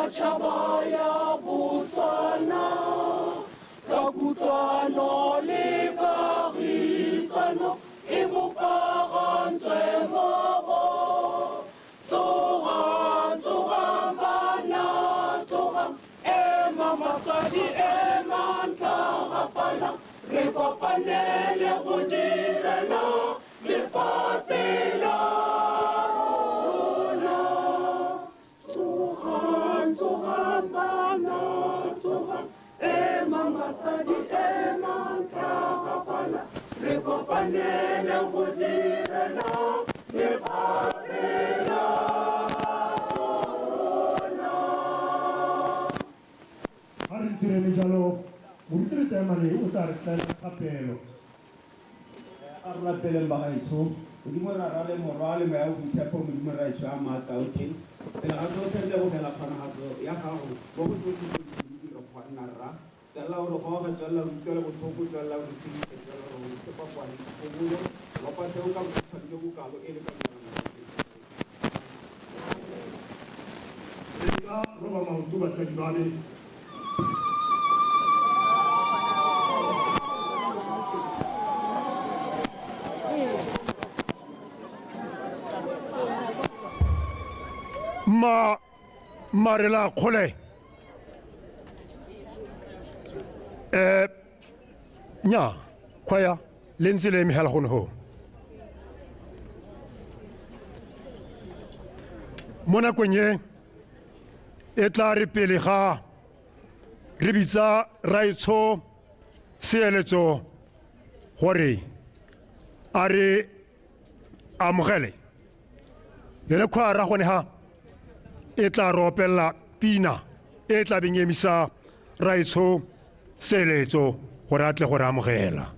Ditšhabatšhaba ya Botswana ka kutlwano le kagisano e bopagantswe mmogo. Tsogang, tsogang bana, tsogang, ema basadi, ema tlhagafala, re kopanele go direla lefatshe la rona. Tsogang, tsogang bana, tsogang, ema basadi, ema tlhagafala, re kopanele go direla lefatshe la rona. Ga re direle jalo, Moruti Letaemane o tla re tlela thapelo. A re rapeleng bagaetsho. Modimo Rara le Morwa le Moya o Boitshepo, Modimo Rraetsho a maatla otlhe, pele ga tsotlhe re lebogela kgonagatso ya Gago mo go tsotlhe tse di di dira go nna Rra. Tswelela o re goge, tswelela o re utlwele botlhoko, tswelela o re tshedise, tswelela o re bontshe papwane diphomolo. Lopa seo ka bokhutshwane jo bo kalo e le ka leina la Morwa Jesu Keresete. Amen. Re ka roba maoto batsadi ba me. Ma marela kgole eh nya khwaya le ntse le eme hela gone ho mo nakong e e tla re pele ga re bitsa raetsho seeletso gore a re amogele yone kgwara gone ha e tla re opelela pina e tla beng emisa raetsho seeletso gore a tle gore amogela.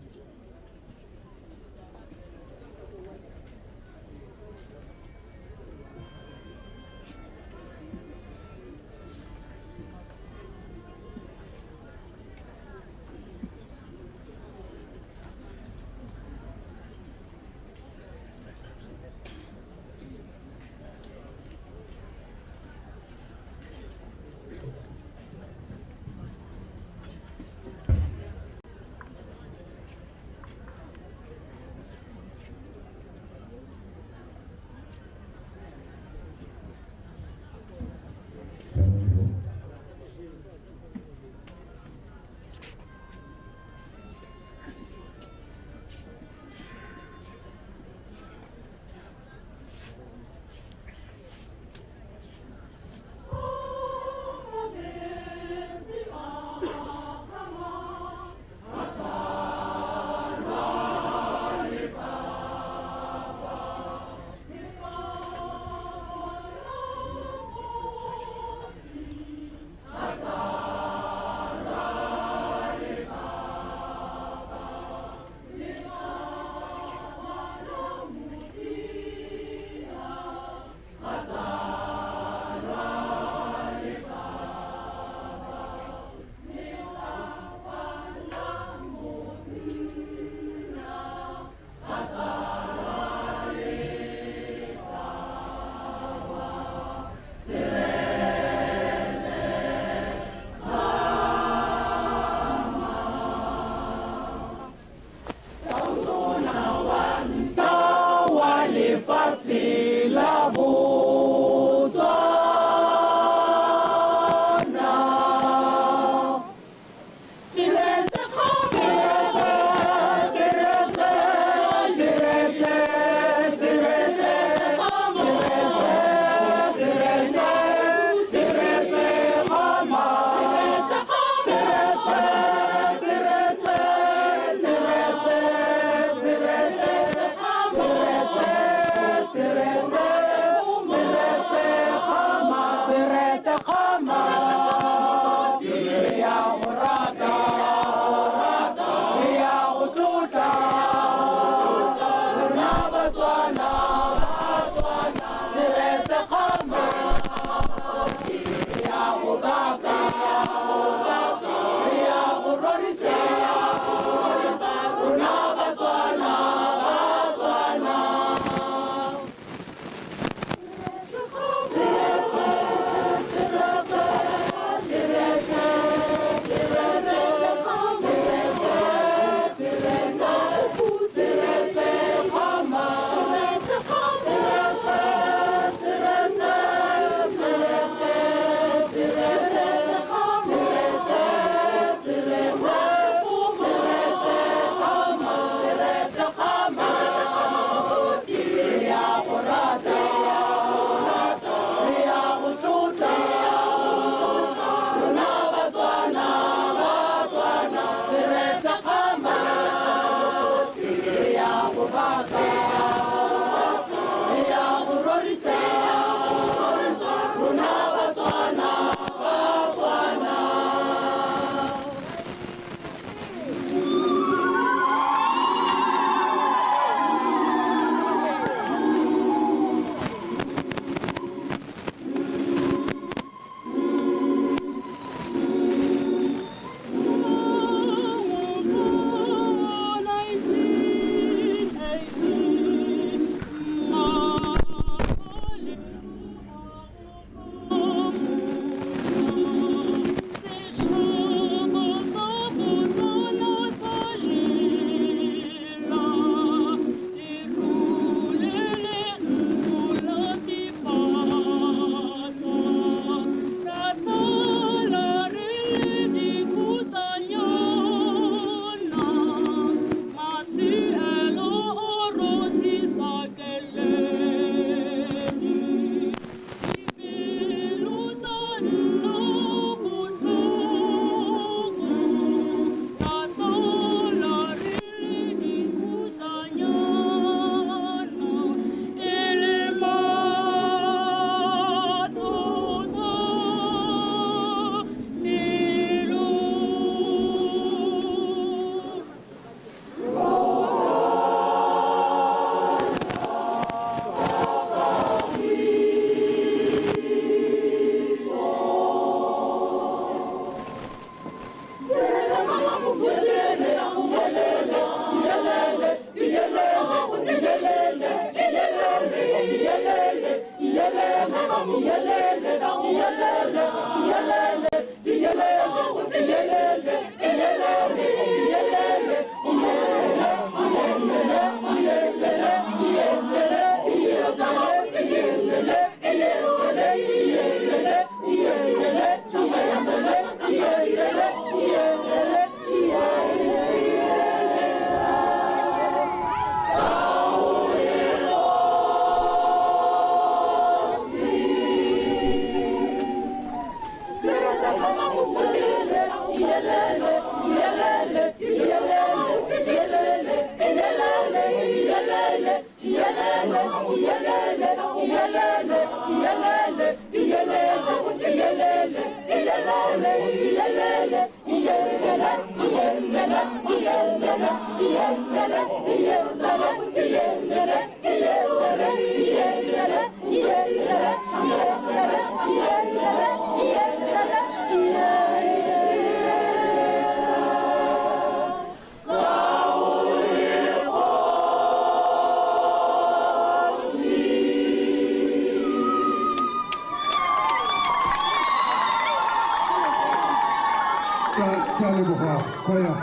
Ke a leboga choir.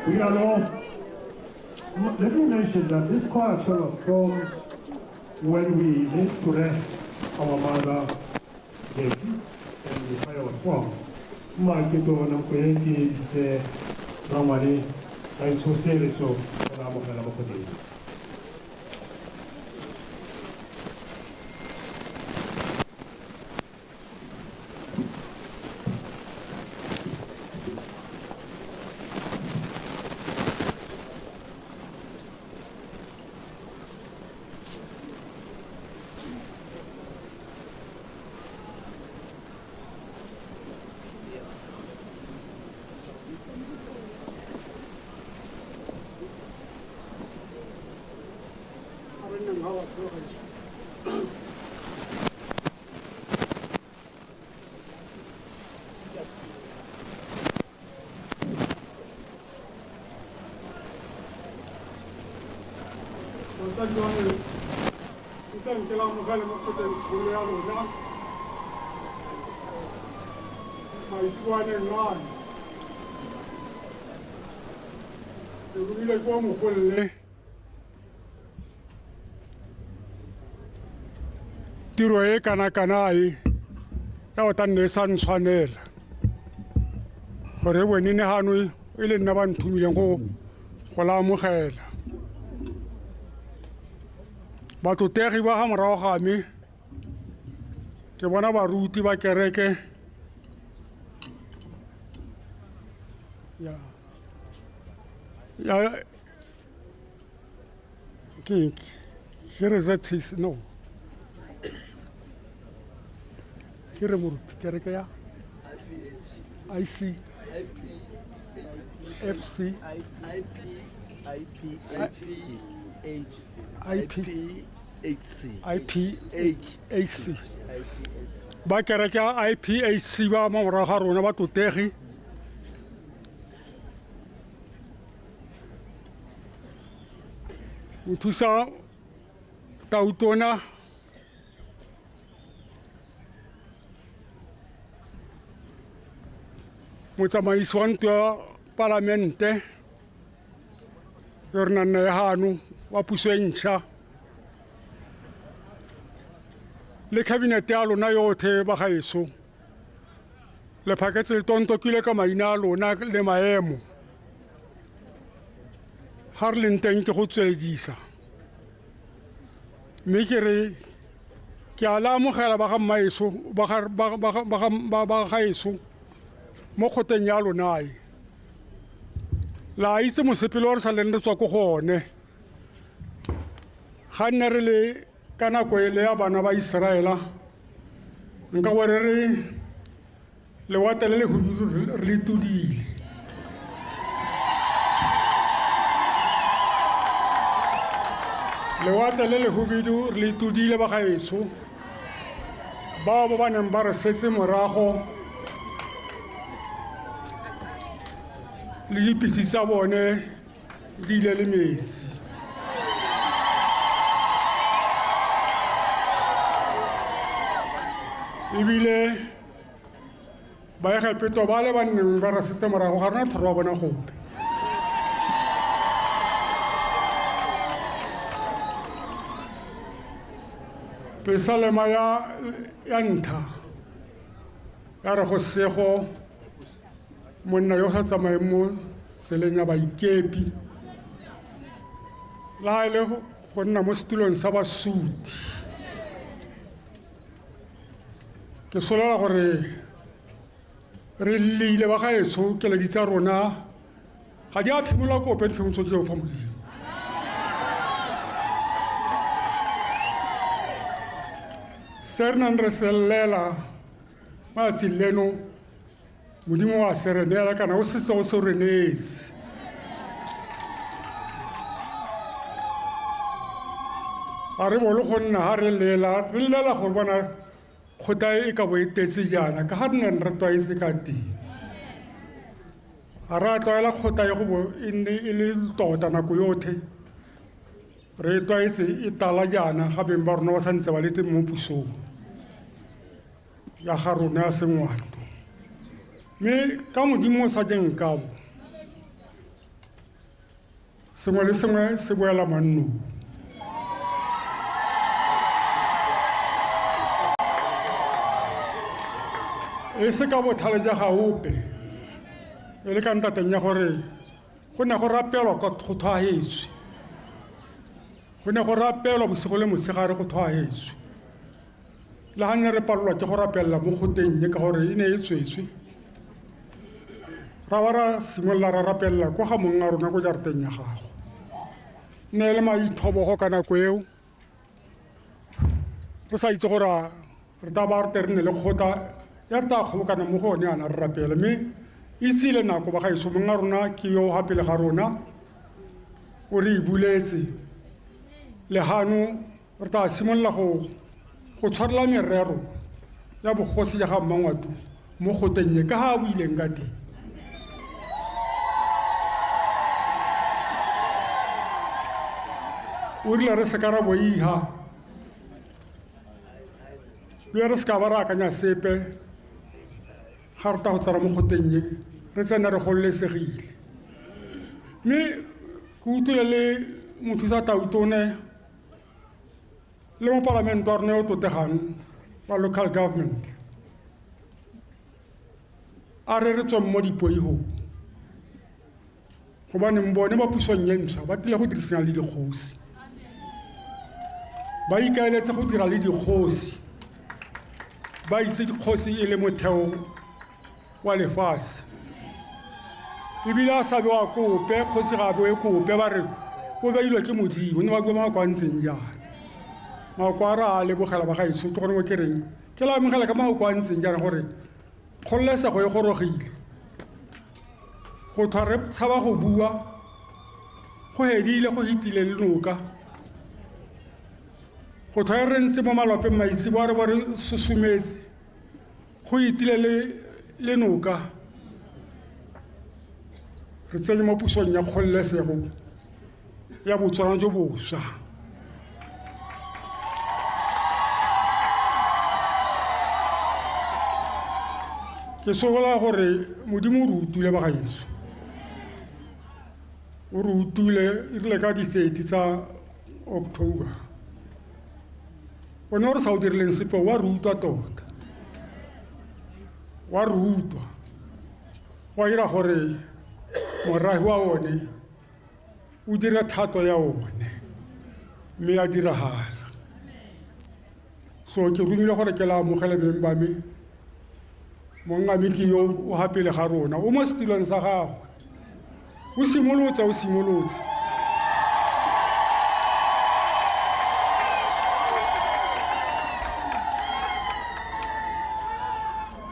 Rialo, let me mention that this choir was formed when we laid to rest our mother, Jackie, and the choir was formed. Mma ke to nako e ke bitse rangwane Raetsho Seeletso go re amogela mo go teng. Tota jwale ke la amogele mo kgotleng kgolo ya lona maitseboaneng ano. Ke romile ko mogolle tiro e kana-kana e ya go tla nne e sa ntshwanela gore e bone ne gano e le nna ba nthomileng go la amogela. Batlotegi ba ga morago ga me ke bona baruti ba kereke ya ke re ZTC no ke re moruti kereke ya IC FC IP IPHC ba kereke ya IPHC ba mo morago ga rona ba tlotegi. Mothusa Tautona motsamaisi wa ntlo ya palamente yo re nang nae gano wa puso e ntšha le cabinet ya lona yotlhe ba gaetsho le phaketse le tontokile ka maina a lona le maemo ga re leng teng ke go tsweledisa mme ke re ke a la amogela ba ga mmaetsho ba gaetsho mo kgoteng ya lona e la itse mosepele o re sa leng re tswa ko go one ga nne re le ka nako e le ya bana ba Iseraela nka gore re lewatle le le hubidu re le tudile. Lewatle le le hubidu re le tudile ba gaetsho bao ba ba neng ba re setse morago le dipitse tsa bone di ile le metsi. Ebile Baegepeto ba le ba nneng ba re setse morago ga rona tlhoro wa bona gope. Pesalema ya ntlha ya re go sego monna yo sa tsamayeng mo tseleng ya baikepi la e le go nna mo setulong sa basuti. Ke solela gore re llile ba gaetsho keledi tsa rona ga di a phimolwa kope diphimotso ke fa Modimo. Se re nang re se llela matsatsing leno Modimo wa se re neela kana o setse o se re neetse. Ga re bolo go nna ga re lela, re lela go bona kgotla e ka bo e tetse jaana ka ga re ne re tlwaetse ka teng. Ga re a tlwaela kgotla e go bo e nne e le tota nako yotlhe. Re e tlwaetse e tala jaana ga beng ba rona ba santse ba le teng mo pusong ya ga rona ya Sengwato. Mme ka Modimo o sa jeng kabo, sengwe le sengwe se boela mannong. E se ka botlhale ja ga ope, e le ka ntateng ya gore go ne go rapelwa go tlhwaetswe. Go ne go rapelwa bosigo le motshegare go tlhwaetswe. Le ga ne re palelwa ke go rapelela mo kgoteng e ka gore e ne e tswetswe, ra ba ra simolola ra rapelela kwa ga mong a rona ko jarateng ya gago. E ne e le maithobogo ka nako eo, re sa itse gore re tla ba re tle re nne le kgotla ya re tla kgobokana mo go one yana re rapele. Mme e tsile nako ba gaetsho, mong a rona ke yo ga pele ga rona, o re e buletse. Le gano re tla simolola go go tshwarela merero ya bogosi ja ga Mmangwato mo kgoteng e ka ga a buileng ka teng. O rile re se ka ra boiha, ebile re se ka ba ra akanya sepe ga re tla go tsena mo kgoteng e, re tsene re gololesegile. Mme ke utlwile le mothusa tautone le mopalamente wa rona yo o tlotlegang wa local government a re re tsweng mo dipoihong, gobaneng bone ba pusong e ntšhwa ba tlile go dirisana le dikgosi, ba ikaeletse go dira le dikgosi, ba itse dikgosi e le motheo wa lefatshe. Ebile a sa bewa kope, kgosi ga a bewe kope, ba re o beilwe ke Modimo. Ne ba bua mafoko a ntseng jaana, mafoko a re a lebogela ba gaetsho. Ke gone mo ke reng ke la amogela ka mafoko a ntseng jaana gore kgololesego e gorogile. Go tlhwa re tshaba go bua go hedile, go hitile le noka. Go tlhwa re ntse mo malwapeng maitseboa re bo re susumetse, go itile le le noka. Re tsenye mo pusong ya kgololesego ya Botswana jo boswa. Ke sokola gore Modimo o re utlwile ba gaetsho, o re utlwile e rile ka di-30 tsa October, one o re sa o dirileng sepe wa re utlwa tota, wa re utlwa, wa dira gore morahi wa one o dire thato ya one, mme ya diragala. So ke romile gore ke la amogele beng ba me, monna me ke yo o ga pele ga rona, o mo setilong sa gagwe, o simolotse, o simolotse.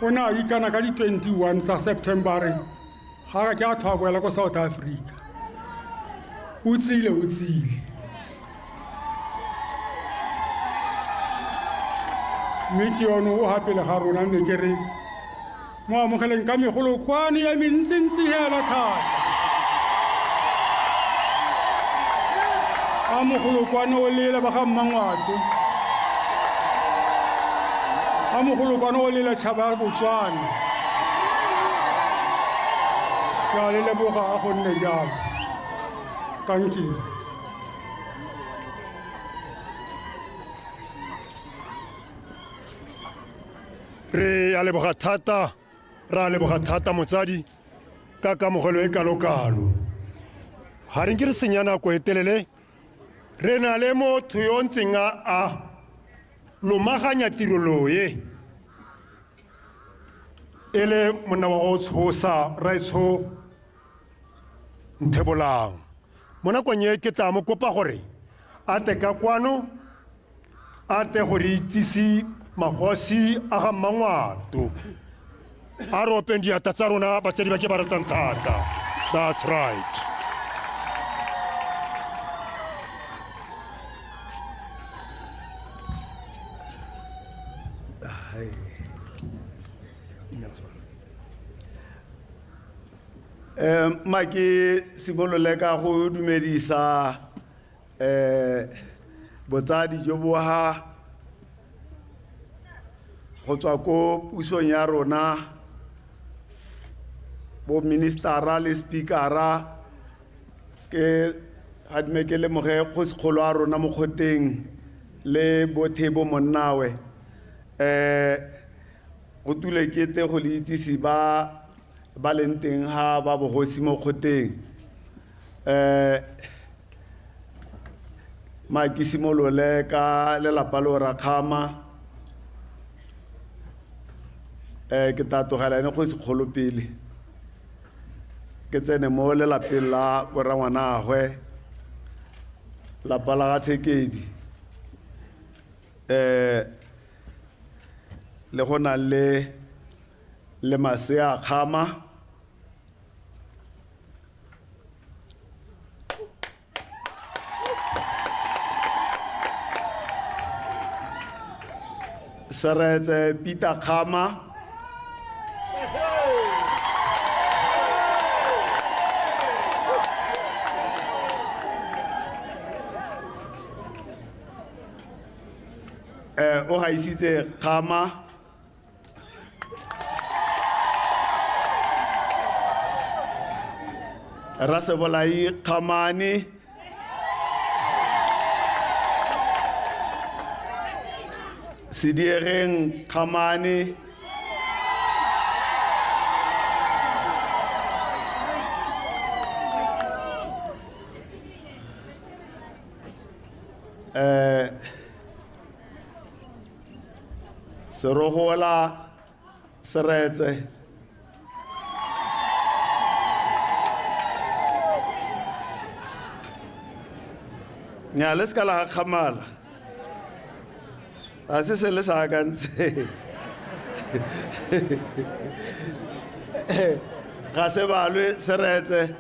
O ne a ikana ka di-21 tsa September re ga ke a tlhoa boela ko South Africa. O tsile, o tsile. Mme ke yone o ga pele ga rona, ne ke re mo amogeleng ka megolokwane ya mentsintsi hela thata. A mogolokwane o lela ba ga Mmangwato, a mogolokwane o lela tšhaba ya Botswana. Ke a le leboga, a go nne jalo. Thank you. Re a leboga thata, ra leboga thata motsadi ka kamogelo e kalo-kalo. Ga re nke re senya nako e telele, re na le motho yo ntseng a a lomaganya tirelo e e le monna wa go tshosa raetsho Nthebolang. Mo nakong e ke tla mo kopa gore a tle ka kwano, a tle go re itsise magosi a ga Mmangwato. A re openg diatla tsa rona batsadi ba ke ba ratang thata. That's right. Um ma ke simolole ka go dumedisa um botsadi jo bo ha go tswa ko pusong ya rona bo ministera le speakera ke gadime ke lemoge kgosikgolo a rona mo kgoteng le bothe bo monnawe um go tule ke te go le itsise ba ba leng teng ga ba bogosi mo kgoteng um ma ke simolole ka lelapa lo rakgama um ke tla tlogela ene kgosikgolo pele ke tsene mo lelapeng la borangwanagwe lapa la ga tshekedi um le go nang le le masea kgama Seretse Peter Kgama. Eh, o gaisitse Kgama. Rasebolai Kgamane. Sediegeng Kgamane. Eh Serogola Seretse. Nya le se ka la gakgamala. Ga se se le sa akantse. Ga se balwe Seretse.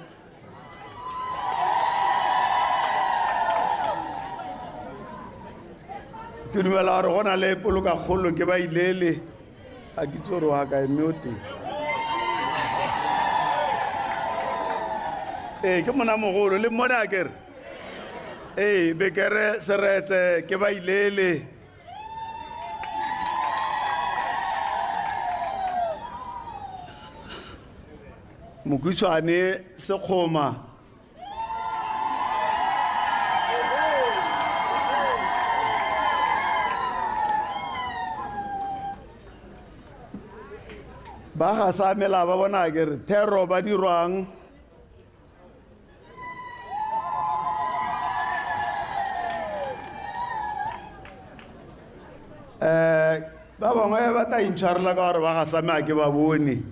Ke dumela gore go na le polokakgolo ke ba ilele a ke itse gore wa kae mme o teng. Ee ke monamogolo le mmone a kere ee bekere seretse ke ba ilele. Mokhutshwane Sekgoma. Ba ga sa mela ba bona ke re thero ba dirwang. Um ba bangwe ba tla intshwarela ka gore ba ga same a ke ba bone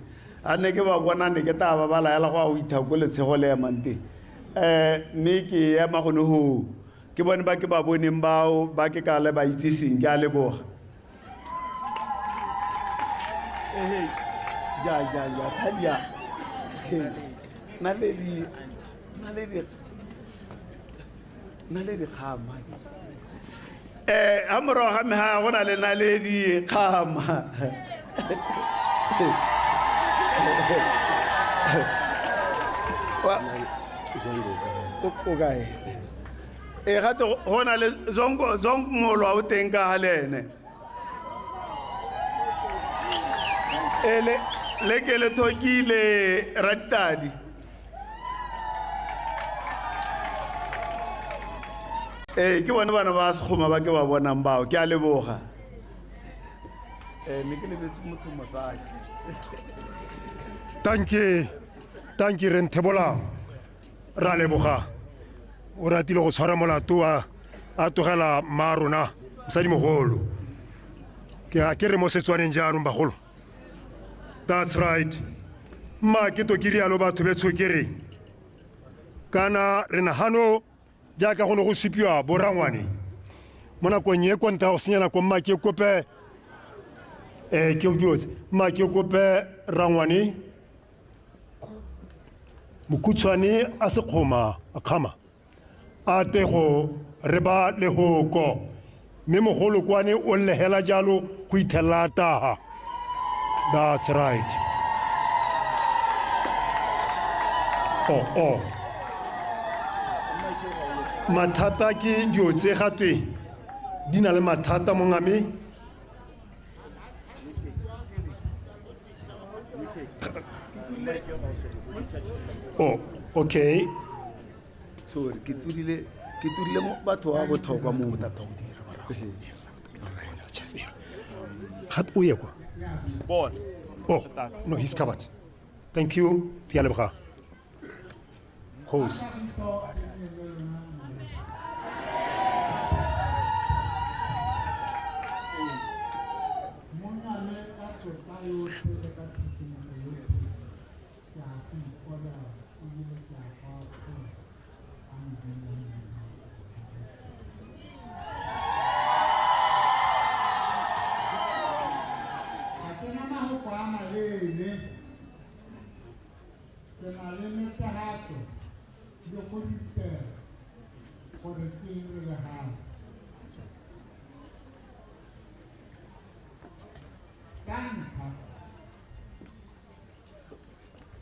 a ne ke ba bona ne ke tla ba ba laela go a go itha ko letshego le emang teng um mme ke ema gone goo ke bone ba ke ba boneng bao ba ke ka le ba itseseng ke a leboga. Ja ja ja thadia naledi naledi naledi kgama eh ha morago ga meha go na le naledi kgama o kae e gate go na le zongo zongo molwa o teng ka ga le ene e le le ke le thokile ratadi ee ke bone bana ba sekgoma ba ke ba bonang bao ke a leboga ee ne ke lebetse motho mosadi. Tanki tanki re nthebolang ra leboga o ratile go tshwara molato a a tlogela mma rona mosadimogolo ke a ke re mo setswaneng jaanong bagolo. That's right mma ke to ke rialo batho betsho ke re kana re nagano jaaka go ne go supiwa borangwane mo nakong e konta go senya nako mma ke kope Ke dilo tse ma ke kope rangwane mokhutshwane a sekgoma a kgama a te go re ba lehoko mme mogolokwane o lehela jalo go ithella taha. That's right. Oh, oh. Mathata ke dilo tse gatwe di na le mathata mongame. Oh, okay. Sorry, ke turile ke turile mo batho ba botlhokwa mo. Gat o ye kwa. Bona. Oh, no, he's covered. Thank you. Ke a leboga. Host. Ga ke na mahoko a maleele, ke na le metlagatso le go ditela gore ke eng re le gape. Sa ntlha,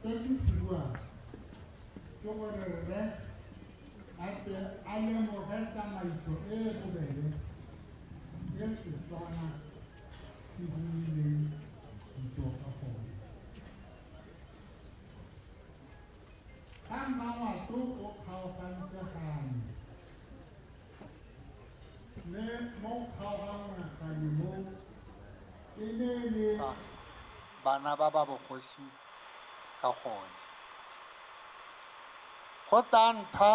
se ke se buang ke gore rre a tle a lemoge tsamaiso e e bobebe e Setswana se humileng ditso ka gone. Ga Mmangwato o kgaogantse gangwe, mme mo go kgaoganngweng gangwe moo e ne e le sa bana ba ba bogosi ka gone. Kgotla ya ntlha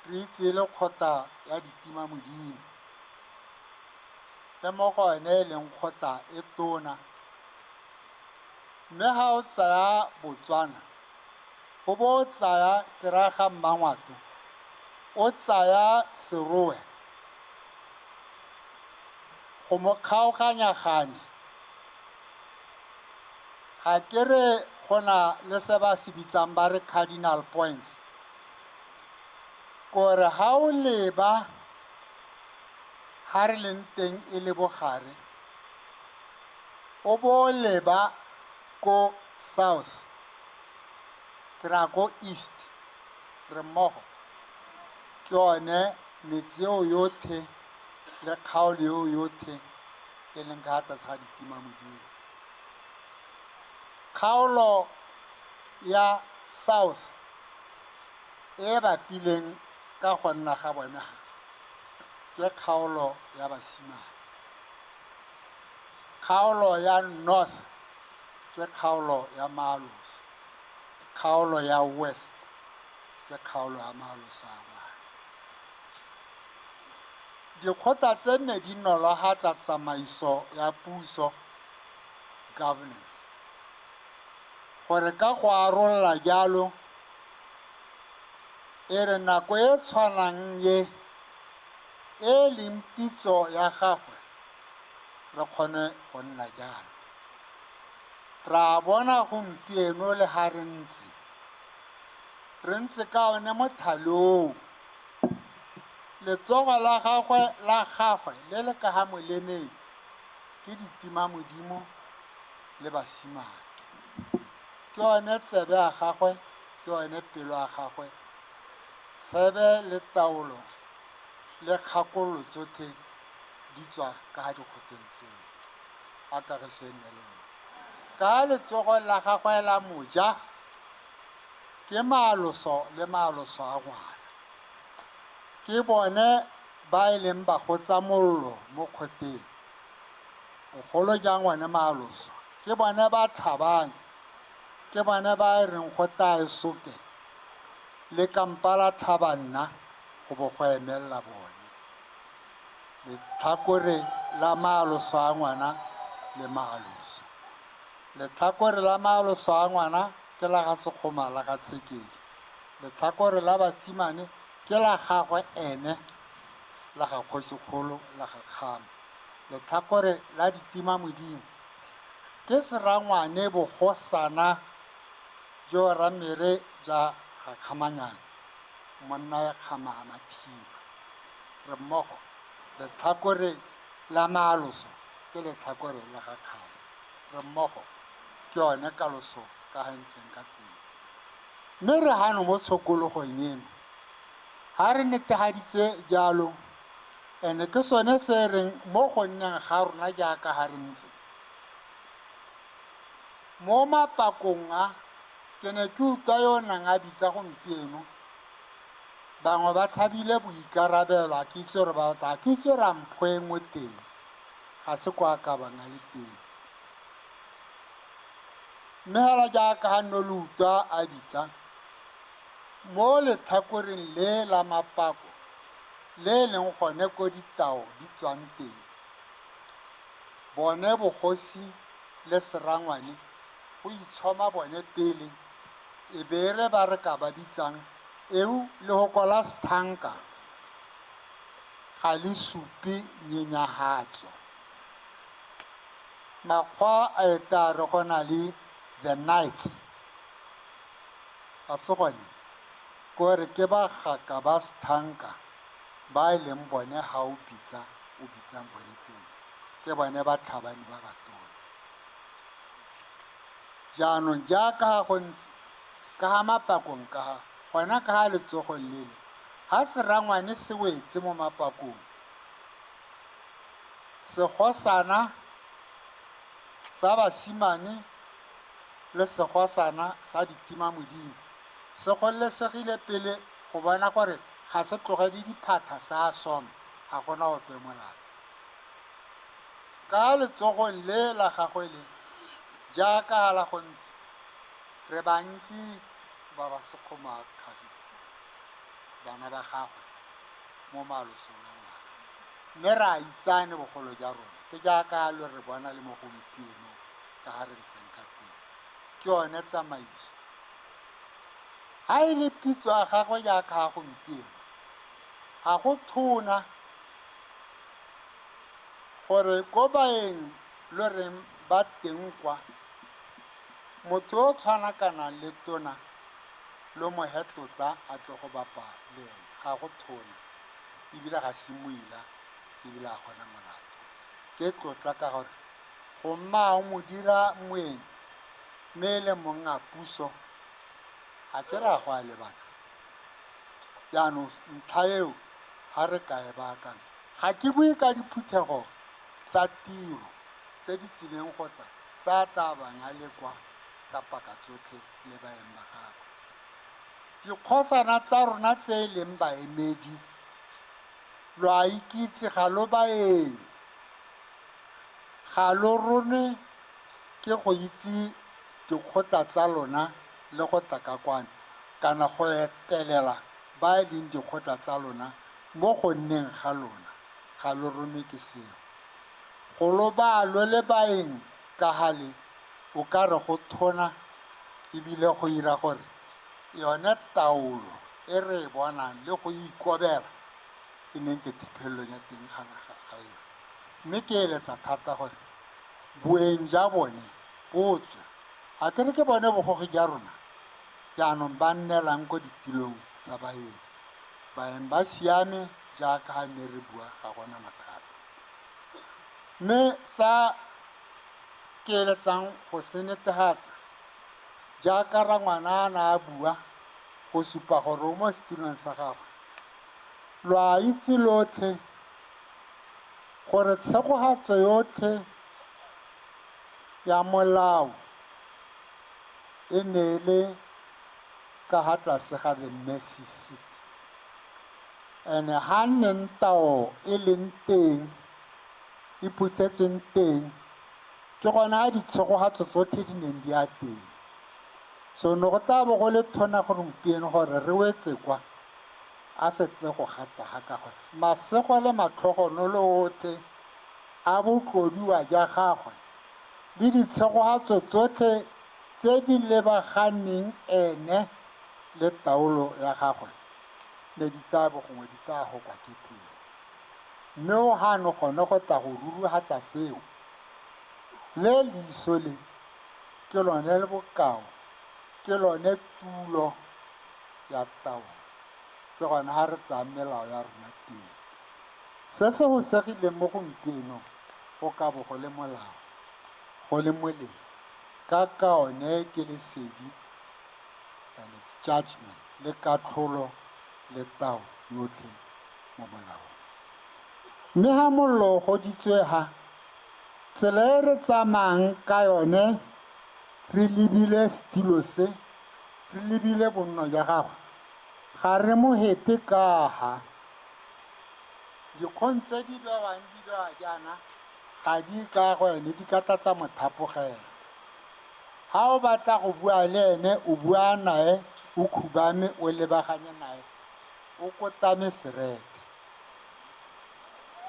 re itse e le kgotla ya ditima modimo, e mo go yone e leng kgotla e tona. Mme ga o tsaya Botswana, o bo o tsaya ke raya ga Mmangwato, o tsaya Serowe go mo kgaoganya gane, ga ke re go na le se ba se bitsang ba re cardinal points, kore ga o leba ga re leng teng e le bogare, o bo o leba ko south, ke raya ko east, re mmogo, ke yone metse eo yothe le kgaolo eo yothe e leng ka tlase ga ditima modimo. Kgaolo ya south e bapileng ka go nna ga bone ga ke kgaolo ya basimane. Kgaolo ya north ke kgaolo ya Maaloso. Kgaolo ya west ke kgaolo ya Maaloso a ngwana. Dikgotla tse nne di nolohatsa tsamaiso ya puso, governance. Gore ka go arolla jalo, e re nako e tshwanang ye e leng pitso ya gagwe, re kgone go nna jalo. Ra bona gompieno le ha re ntse, re ntse ka one mothale oo. Letsogo la gagwe la gagwe le le ka ga molemeng ke ditima modimo le basimane. Ke yone tsebe ya gagwe, ke yone pelo ya gagwe. Tshebe le taolo le kgakololo tsothe di tswa ka ga dikgoteng tseo. A kagiso e nne le lona. Ka letsogo la gagwe la moja ke maaloso le maaloso a ngwana. Ke bone ba e leng bagotsa mollo mo kgoteng. Bogolo jang one maaloso. Ke bone ba tlhabang, ke bone ba e reng go tae soke le kampa la tlhaba nna go bo go emella bone. Letlhakore la maaloso a ngwana le maaloso. Letlhakore la maaloso a ngwana ke la ga Sekgoma la ga Tshekedi. Letlhakore la basimane ke la gagwe ene la ga Kgosikgolo la ga Kgama. Letlhakore la ditima modimo ke serangwane bogosana jo ramere ja gakgamanyane monna ya kgama mathiba. Re mmogo letlhakore la maaloso ke letlhakore la ga kgale. Re mmogo ke yone kaloso ka ga ntseng ka teng. Mme re gano mo tshokologong eno ga re netegaditse jalo, ene ke sone se reng mo go nneng ga rona jaaka ga re ntse mo mapakong a ke ne ke utlwa yo nang a bitsa gompieno bangwe ba tshabile boikarabelo a ke itse gore ba batla ke itse gore a mpho e nngwe teng ga se kwa ka bang a le teng. Mme fela jaaka ga nno le utlwa a bitsa mo letlhakoreng le la mapako le e leng gone ko ditao di tswang teng, bone bogosi le serangwane go itshoma bone pele e be re ba re ka ba bitsang eo le go kola sethanka ga le supe nyenyahatso. Makgwa a eta re go na le the knights ga se gone kore ke bagaka ba sethanka ba e leng bone ga o bitsa o bitsang bone pele ke bone batlhabani ba batona. Jaanong jaaka ga go ntse ka ga mapakong ka ga gona ka ga letsogong lele ga serangwane se wetse mo mapakong segosana sa basimane le segosana sa ditima modimo se gololesegile pele go bona gore ga se tlogele diphatha sa soma ga gona ope molato. Ka letsogong le la gagwe le jaaka la go ntse re bantsi ba ba sekgoma kgari bana ba gagwe mo malosong a ngwaga mme re a itsane bogolo ja rona ke jaaka lo re bona le mo gompieno ka ga re ntseng ka teng ke yone tsamaiso. Ha e le pitso ya gagwe jaaka ga gompieno ga go thona gore ko baeng lo reng ba teng kwa motho o tshwana kana le tona lo mo hetlota a tle go bapa le ene ga go thona ebile ga se moila ebile a gona molato. Ke tlotla ka gore go mma o mo dira moeng mme e le mong a puso a ke re a go a lebaka. Jaanong ntlha eo ga re ka e baakanya ga ke bue ka diphuthego tsa tiro tse di tsileng go tla tsa tla bang a le kwa ka paka tsotlhe le baeng ba gagwe. Dikgosana tsa rona tse e leng baemedi lo a ikitse ga lo baeng ga lo rone ke go itse dikgotla tsa lona le go tla ka kwano kana go etelela ba e leng dikgotla tsa lona mo go nneng ga lona ga lo rone ke seo. Go lo ba lo le baeng ka gale o ka re go thona ebile go ira gore yone taolo e re e bonang le go ikobela e neng ke thephelelong ya teng ga naga eo. Mme ke eletsa thata gore boeng ja bone bo tswe a ke re ke bone bogogi ja rona jaanong ba nnelang ko ditilong tsa baeng. Baeng ba siame jaaka ga ne re bua ga gona mathata. Mme sa ke eletsang go se netefatsa jaaka rangwana a na a bua go supa gore o mo setilong sa gagwe lo a itse lotlhe gore tshegogatso yotlhe ya molao e ne e le ka ga tlase ga the mercy seat. Ene ga nneng tao e leng teng e phuthetsweng teng ke gona ditshegogatso tsotlhe di neng di a teng. So no go tla bo go le thona gore gompieno gore re wetse kwa a se tle go gata ga ka gore masego le matlhogonolo otlhe a botlodiwa ja gagwe le ditshegogatso tsotlhe tse di lebaganeng ene le taolo ya gagwe ne di tla bo gongwe di tla go kwa ke pele. Mme o gano gone go tla go rurugatsa seo. Le leiso le ke lone le bokao, ke lone tulo ya tao, ke gone ga re tsaya melao ya rona teng. Se se go segileng mo gompieno go ka bo go le molao, go le molemo, ka one ke lesedi and its judgment le katlholo le tao yotlhe mo molaong. Mme ga mollo o goditswe ga, tsela e re tsamayang ka yone re lebile setilo se, re lebile bonno jwa gagwe, ga re mo hete ka ga. Dikgong tse di bewang di bewa jaana ga di ka go ene, di ka tlatsa mothapogela. Ha o batla go bua le ene, o bua nae, o khubame, o lebaganye nae, o kotame serete.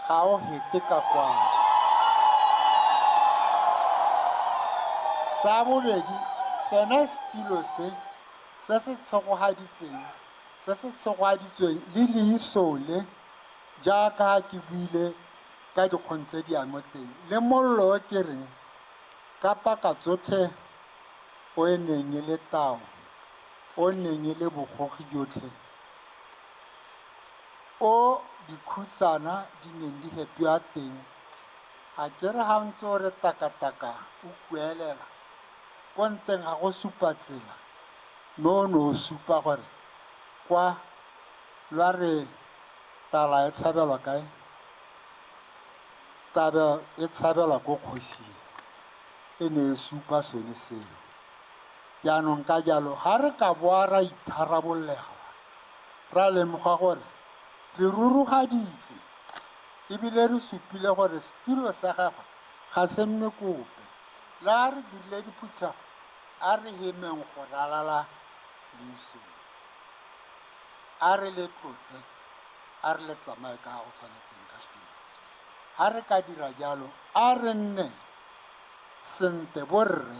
Ga o hete ka kwano. Sa bobedi, sone setilo se, se se tshegogaditseng, se se tshegogaditsweng le leiso le, jaaka ke buile ka dikgong tse di yang mo teng, le mollo o ke reng, ka paka tsotlhe o e neng e le tao, o neng e le bogogi jotlhe, o dikhutsana di neng di hepiwa teng, a ke re ga ntse o re takataka o kuelela, ko nteng ga go supa tsela, mme o ne o supa gore kwa lwa re tala e tshabelwa kae? Tabe e tshabelwa ko kgosing, e ne e supa sone seo. Jaanong ka jalo, ga re ka boa ra itharabollega, ra lemoga gore re rurugaditse, ebile re supile gore setilo sa gagwe ga se nne kope. Le ha re dirile diphuthego, a re hemeng go ralala leiso. A re le tlotle, a re le tsamaye ka go tshwanetseng ka teng. Ha re ka dira jalo, a re nne sente borre,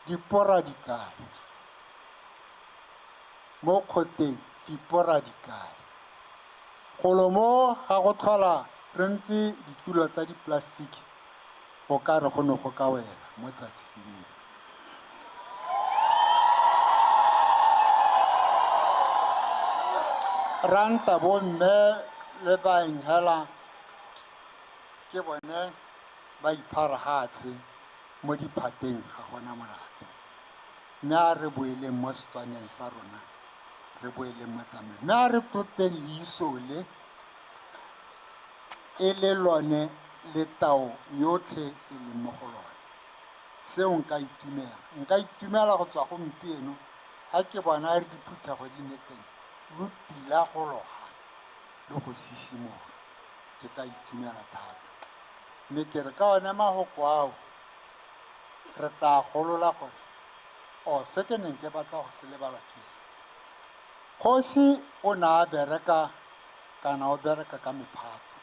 dipora di kae? Mo kgoteng dipora di kae? Golo mo ga go tlhola re ntse ditulo tsa di-plastic, go ka re go ne go ka wela mo tsatsing leo. Ranta bo mme le baeng hela ke bone ba ipharagatse mo diphateng, ga gona molato. Mme a re boeleng mo Setswaneng sa rona, re boeleng mo tsamaong. Mme a re tloteng leiso le, e le lone le tao yotlhe e leng mo go lone. Seo nka itumela. Nka itumela go tswa gompieno ga ke bona re diphuthego di nne teng, lo tila go loga le go sisimoga. Ke ka itumela thata. Mme ke re ka one mahoko ao, re tla golola gore, o se ke neng ke batla go se lebala ke se. Kgosi o ne a bereka kana o bereka ka mephato.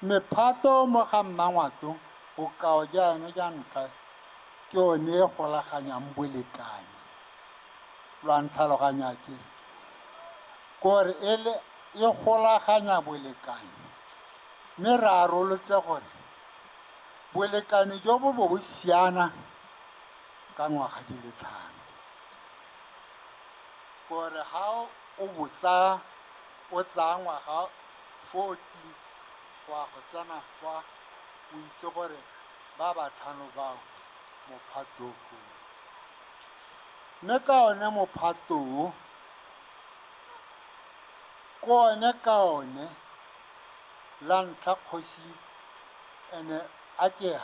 Mephato mo ga Mmangwato, bokao jaana ja ntlha ke one e golaganyang bolekane. Lwa ntlhaloganya ke gore e le e golaganya bolekane. Mme re arolotse gore bolekane jo bo bo siana ka ngwaga di le 5. Gore ha o botsa o tsaya ngwaga 40 go ya go tsena kwa, o itse gore ba batlhano bao mophato o. Mme ka one mophato o, ke one ka one la ntlha kgosi ene a kega.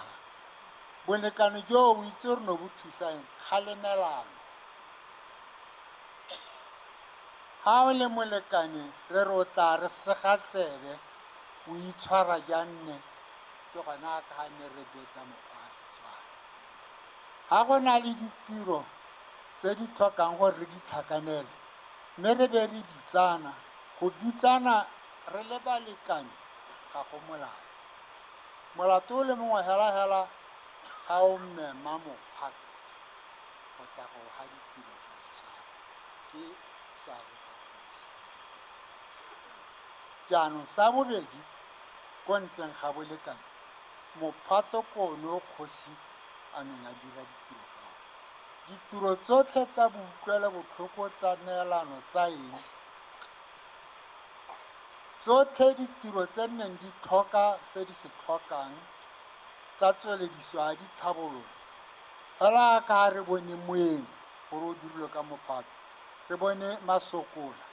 Bolekane jo o itse gore no bo thusang kgalemelano. Ha o le molekane re re o tla re sega tsebe, o itshwara jang ne, ke gona ka ha ne re betla mokgwa wa Setswana. Ha go na le ditiro tse di tlhokang gore re di tlhakanele, mme re be re bitsana, go bitsana re le balekane ga go molato. Molato o le mongwe hela-hela ga o mema mophato go tla go ga ditiro tsa setšhaba, ke seabe sa kgosi. Jaanong sa bobedi, ko ntleng ga bolekane, mophato ke one o kgosi a neng a dira ditiro ka one. Ditiro tsotlhe tsa boutlwelo-botlhoko tsa neelano tsa eng, tsotlhe ditiro tse nneng di tlhoka se di se tlhokang tsa tswelediso ya ditlhabololo, fela ka re bone moeng gore o dirilwe ka mophato, re bone masokola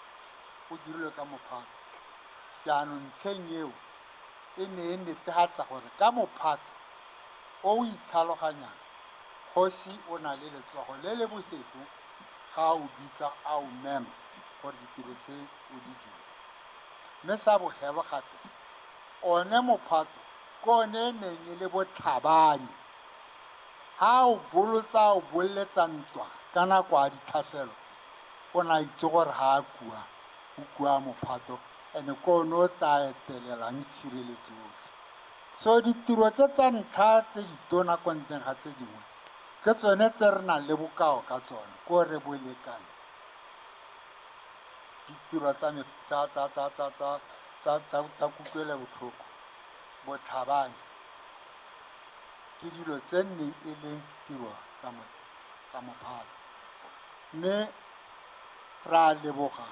o dirilwe ka mophato. Jaanong ntlheng eo e ne e netefatsa gore ka mophato o o itlhaloganyang, kgosi o na le letsogo le le bofefo ga a o bitsa a o mema gore ditiro tse o di dire. Mme sa bofelo gape, one mophato ke one e neng e le botlhabani. Ha a o bolotsa a o bolletsa ntwa ka nako ya ditlhaselo, o ne a itse gore ha a kua, o kua mophato, ene ke one o tla etelelang tshireletso yotlhe. So ditiro tse tsa ntlha tse ditona ko ntleng ga tse dingwe, ke tsone tse re nang le bokao ka tsone, ko re bolekane. Ditiro tsa tsa tsa tsa tsa tsa tsa tsa tsa kutlwelobotlhoko, botlhabani, ke dilo tse nneng e le tiro tsa tsa mophato. Mme ra leboga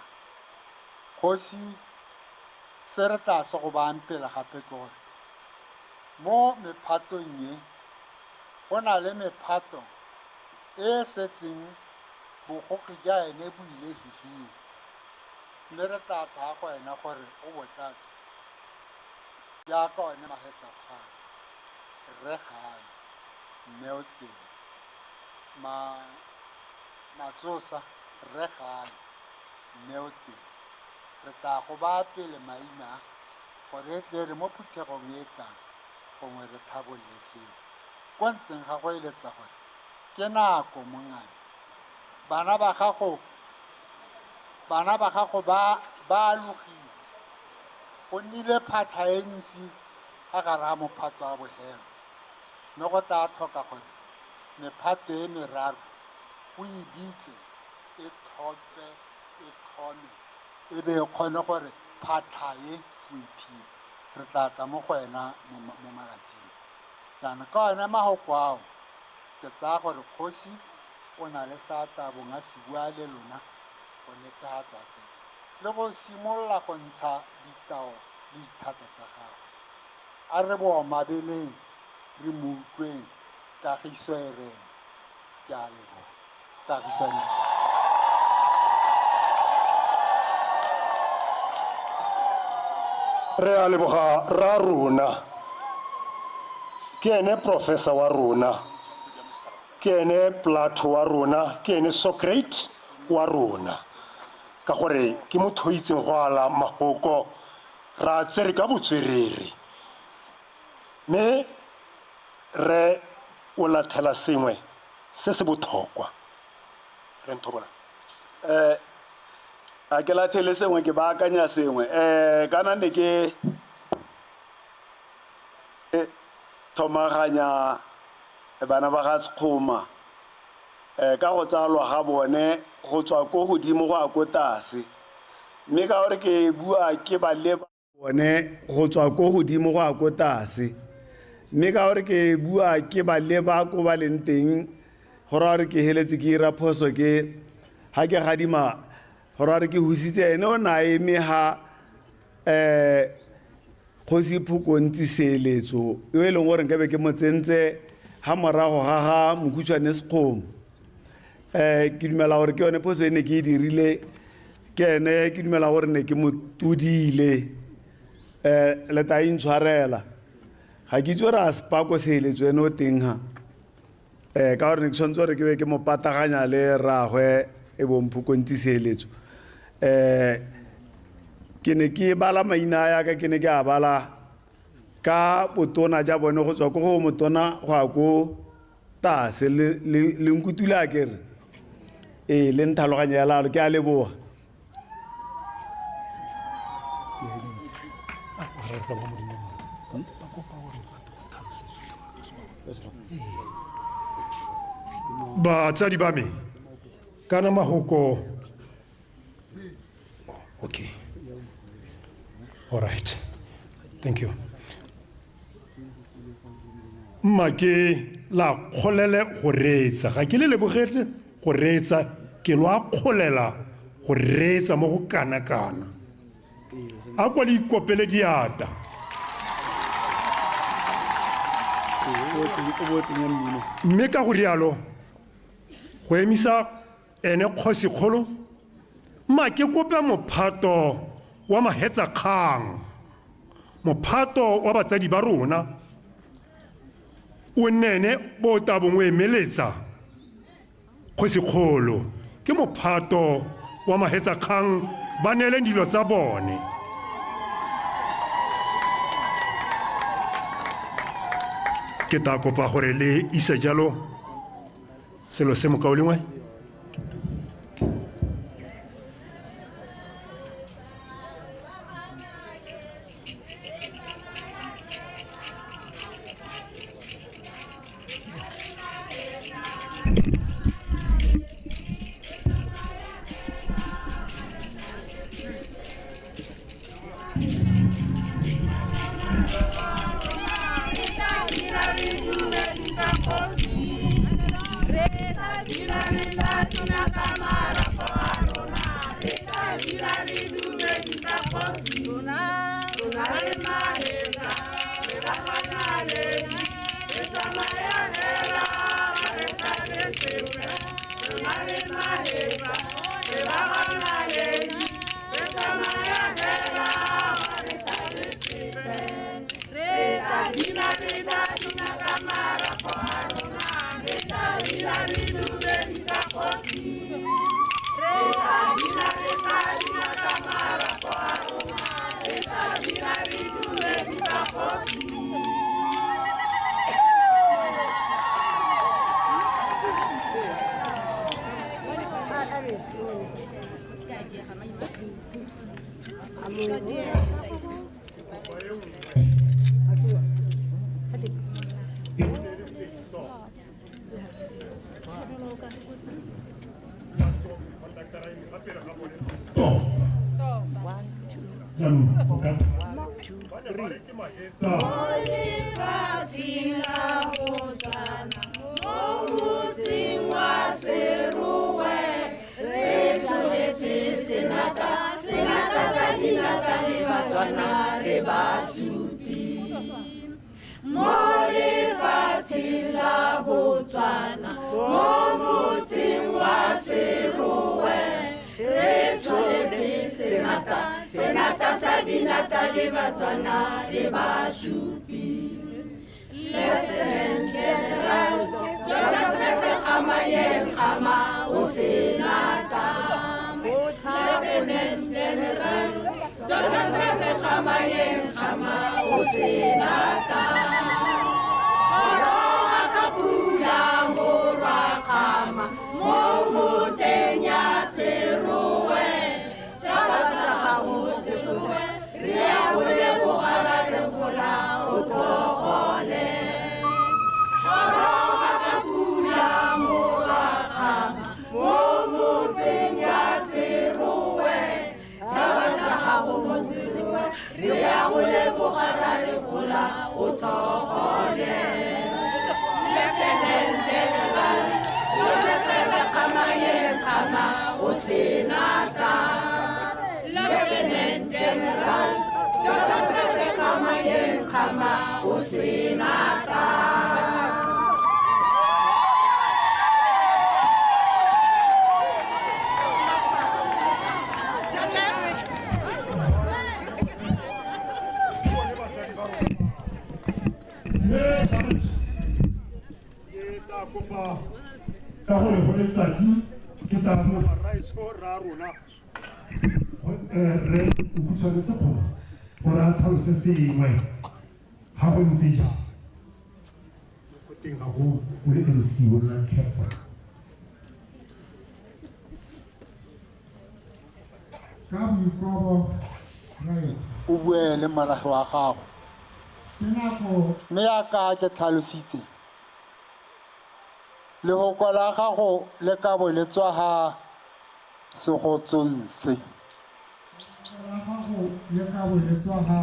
kgosi se re tla se go bayang pele gape ke gore mo mephatong e go na le mephato e e setseng bogogi ja ene bo ile hihing, mme re tla tla go ena gore o bo tlatse jaaka one Mahetsakgang, Rre Gae, Mme o teng, ma Matsosa, Rre Gae, Mme o teng. Re tla go baya pele maina a gore e tle re mo phuthegong e e tlang gongwe re tlhabolole seo. Kwa ntleng ga go eletsa gore ke nako mongame, bana ba gago bana ba gago ba ba alogile, go nnile phatlha e ntsi ga gare ga mophato wa bofelo, mme go tla tlhoka gore mephato e meraro o e bitse e tlhophe e tlhome e be e kgone gore phatlha e o e thibe. Re tla tla mo go wena mo malatsing. Jaanong ka one mahoko ao, ke tsaya gore kgosi o na le se a tla bong a se bua le lona go netefatsa se le go simolola go ntsha ditao le dithata tsa gagwe. A re bo omabeleng re mo utlweng, kagiso e rene. Ke a leboga. Kagiso e rene. Re a leboga rra rona, ke ene professor wa rona, ke ene Plato wa rona, ke ene Socrates wa rona, ka gore ke motho o itseng go ala mahoko, ra tsere ka botswerere. Mme re o lathela sengwe se se botlhokwa. Re nthobola. A ke lathele sengwe, ke baakanya sengwe. Kana ne ke thomaganya bana ba ga Sekgoma ka go tsalwa ga bone go tswa ko godimo go ya ko tlase. Mme ka gore ke bua ke ba leba bone go tswa ko godimo go ya ko tlase. Mme ka gore ke bua ke ba leba ko ba leng teng, go raya gore ke heletse ke ira phoso ke ha ke gadima, go raya gore ke husitse ene o ne a eme ha kgosi Phokontsi Seeletso, yo e leng gore nkabe ke mo tsentse ha morago ga ga Mokhutshwane Sekgomo. Ke dumela gore ke yone phoso e ne ke e dirile, ke ene ke dumela gore ne ke mo todile. Le tla intshwarela. Ga ke itse gore a Sepako Seeletso ene o teng ha. Ka gore ne ke tshwanetse gore ke be ke mo pataganya le rraagwe e bong Phokontsi Seeletso. Ke ne ke bala maina a yaka, ke ne ke a bala ka botona ja bone go tswa ko go motona go ya ko tlase. Le nkutule a ke re? Ee, le ntlhaloganya ya lalo, ke a leboga. Batsadi ba me, kana mahoko. Okay. All right. Thank you. Mma ke la kgolele go reetsa ga ke le lebogetse go reetsa ke lo a kgolela go reetsa mo go kana-kana a kwa le ikopele diata. Mme ka go rialo go emisa ene kgosikgolo mma ke kope mophato wa mahetsakgang mophato wa batsadi ba rona o nne ene bo ta bongwe emeletsa kgosikgolo ke mophato wa mahetsakgang ba neeleng dilo tsa bone. Ke tla kopa gore le ise jalo selo se mokaulengwe. Ka gore go letsatsi ke tla kopa raetsho ra rona re o sekgowa gore a tlhalose sengwe ga go ntse jang go teng ga go o le MC o nna careful. Ka boikobo o bue le morafe wa gago ke nako mme yaka ke tlhalositse lehoko la gago le ka bo le tswa ha segotsong se. La gago le ka bo le tswa ga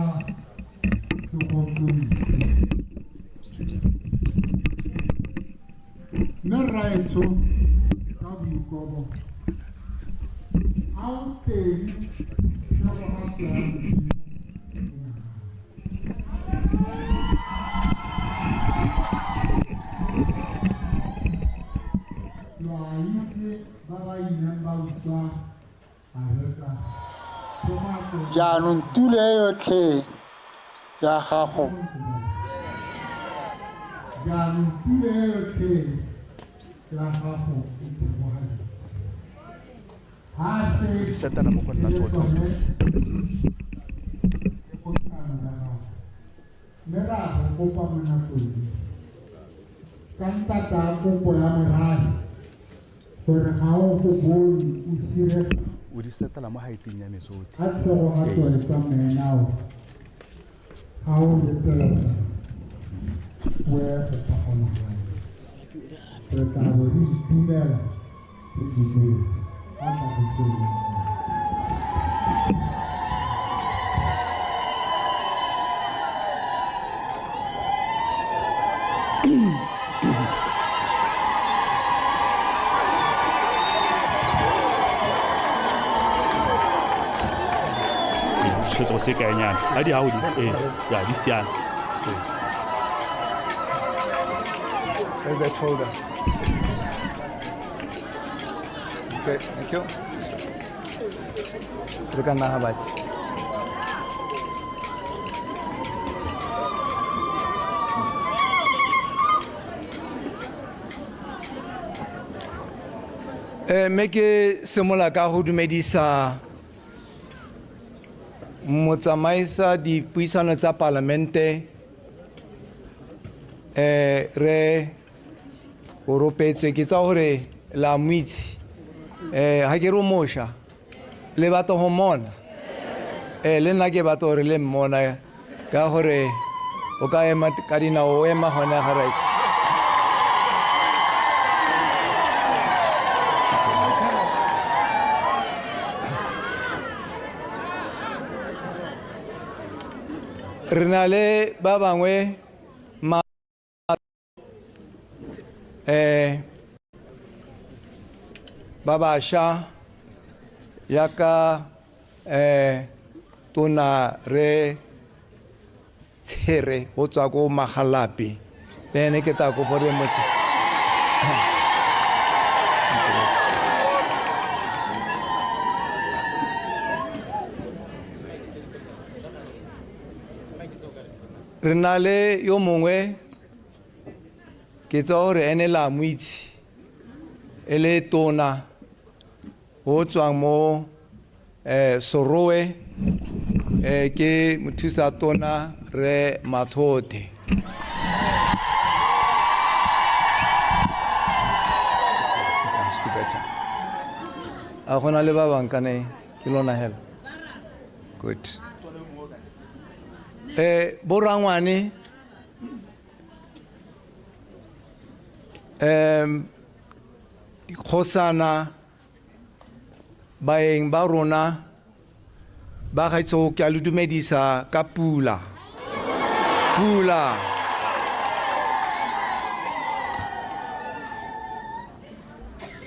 Segotlontsi. Mme rraetsho ka boikobo a o teng tshegogatso ya Modimo Lo a itse ba ba ileng ba utlwa areka Jaanong tulo e yotlhe ya gago. Jaanong tulo e yotlhe ya gago e tshegogaditswe. Ha se Di setana mo go e nna le tsone. tsone le botlalo jwa gago. Mme ra go kopa mo nakong e, ka ntata ya kopo ya morafe, gore ga o go bone o sirega O di setela mo height-eng ya me tsotlhe. a tshegogatso e tsamaye nao ga o letelesega o ye go pagama gae. Re tla bo re itumela re dumetse a kagiso le nnete. Tshwetso se kaenyana. A di hao di. Ee, ya di siame. Ee. Where's that folder? Okay, thank you. Re ka nna ga batse. Mme ke simolola ka go dumedisa motsamaisa dipuisano tsa palamente, re o ropetswe ke tsa gore la mo itse, ha ke re o mošwa le batla go mmona, le nna ke batla gore le mmona ka gore o ka ema ka dinao, o ema gone ga right. Re na le ba bangwe ma, ba bašwa yaka, tona re Tshere go tswa ko Magalape, le ene ke tla kopo re motse. Re na le yo mongwe ke tswa gore ene la mo itse e le tona o tswang mo, Serowe, ke mothusa tona re Mathote. A gona le ba bang kane ke lona hela. Good. Borangwane, dikgosana, baeng ba rona ba gaetsho, ke a le dumedisa ka pula. Pula.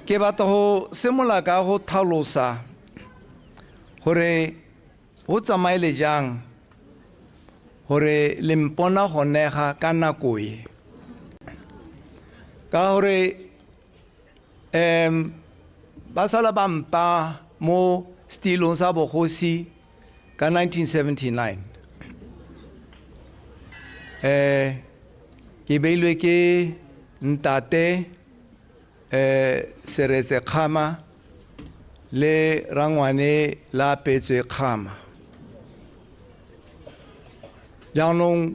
Ke batla go simolola ka go tlhalosa gore go tsamaile jang gore le mpona go nega ka nako e. Ka gore, ba sala ba mpa mo setilong sa bogosi ka 1979. Ke beilwe ke ntate, Seretse Kgama le rangwane la Petswe Kgama. Jaanong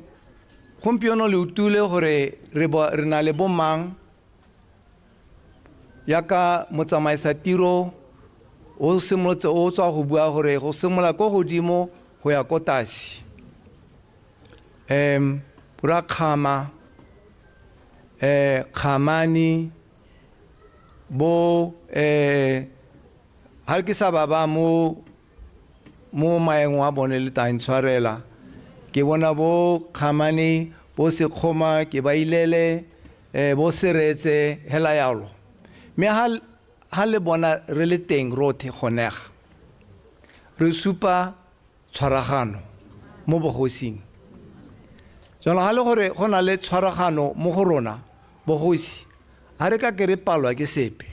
gompieno le utlwile gore re na le bomang yaka motsamaisa tiro o simolotse o tswa go bua gore go simolola ko godimo go ya ko tlase. Bora Kgama, Kgamani, bo, ha ke sa ba ba mo mo maengong a bone le tla ntshwarela. Ke bona bo Kgamane, bo Sekgoma, ke ba ilele, bo Seretse, hela yalo. Mme ha ha le bona re le teng rothe gonega, re supa tshwaragano mo bogosing. Jaanong ga le gore go na le tshwaragano mo go rona bogosi, ga re ka ke re palwa ke sepe.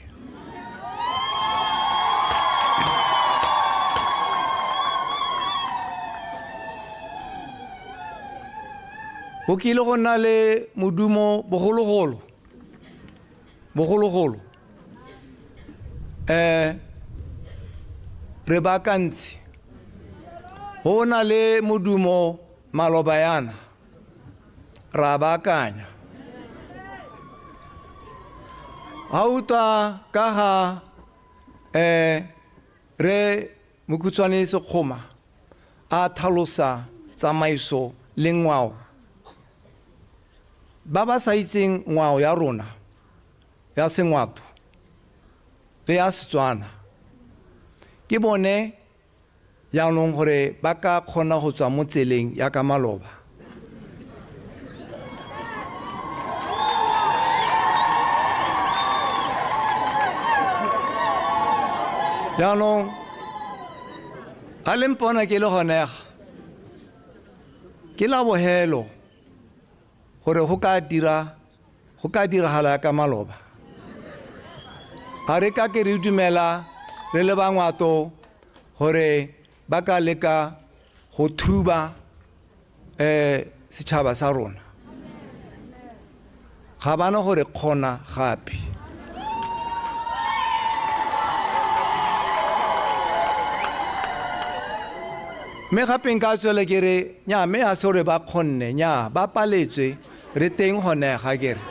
Go kile go nna le modumo bogologolo, bogologolo. Eh, re baakantse. Go na le modumo maloba yana, ra baakanya. Ga utlwa ka ga eh, re Mokhutshwane Sekgoma a tlhalosa tsamaiso le ngwao. Ba ba sa itseng ngwao ya rona ya Sengwato le ya Setswana ke bone jaanong gore ba ka kgona go tswa mo tseleng ya ka maloba. Jaanong ga le mpona ke le gonega ke la bohelo gore go ka dira go ka diragala ka maloba. Ga re ka ke re dumela re le bangwato gore ba ka leka go thuba um setšhaba sa rona. Ga bana gore kgona gape. Mme gape nka tswele ke re nya mme ga se gore ba kgonne, nya ba paletswe, re teng gone ga ke re.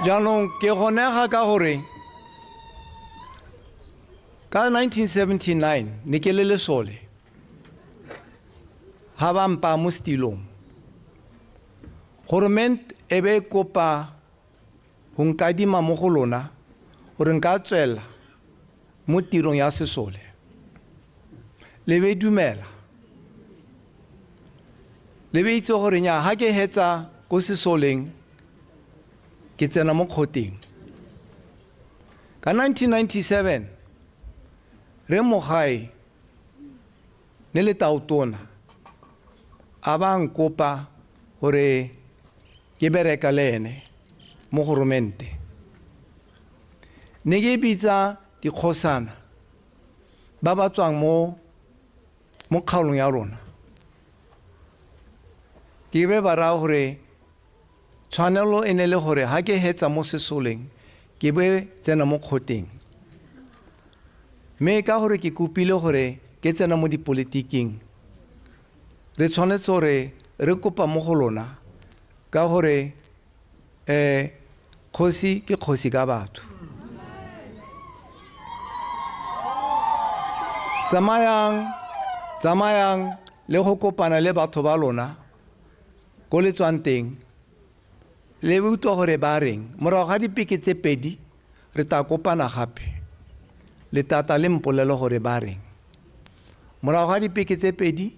Jaanong ke gonega ka gore ka 1979 ne ke le lesole ga ba mpaa mo setilong. Goromente e be e kopa go nkadima mo go lona gore nka tswela mo tirong ya sesole. Le be dumela. Le be itse gore nya ha ke hetsa ko sesoleng ke tsena mo kgoteng. Ka 1997 re Mogae ne le tautona a ba nkopa gore ke bereka le ene mo goromente. Ne ke bitsa dikgosana ba ba tswang mo mo kgaolong ya rona. Ke be ba raya gore tshwanelo e ne le gore ha ke hetsa mo sesoleng ke be tsena mo kgoteng. Mme ka gore ke kopile gore ke tsena mo dipolitiking, re tshwanetse gore re kopa mo go lona ka gore eh kgosi ke kgosi ka batho. Tsamayang, tsamayang le go kopana le batho ba lona ko le tswang teng, le utlwa gore ba reng. Morago ga dipeke tse pedi re tla kopana gape, le tata le mpolelo gore ba reng. Morago ga dipeke tse pedi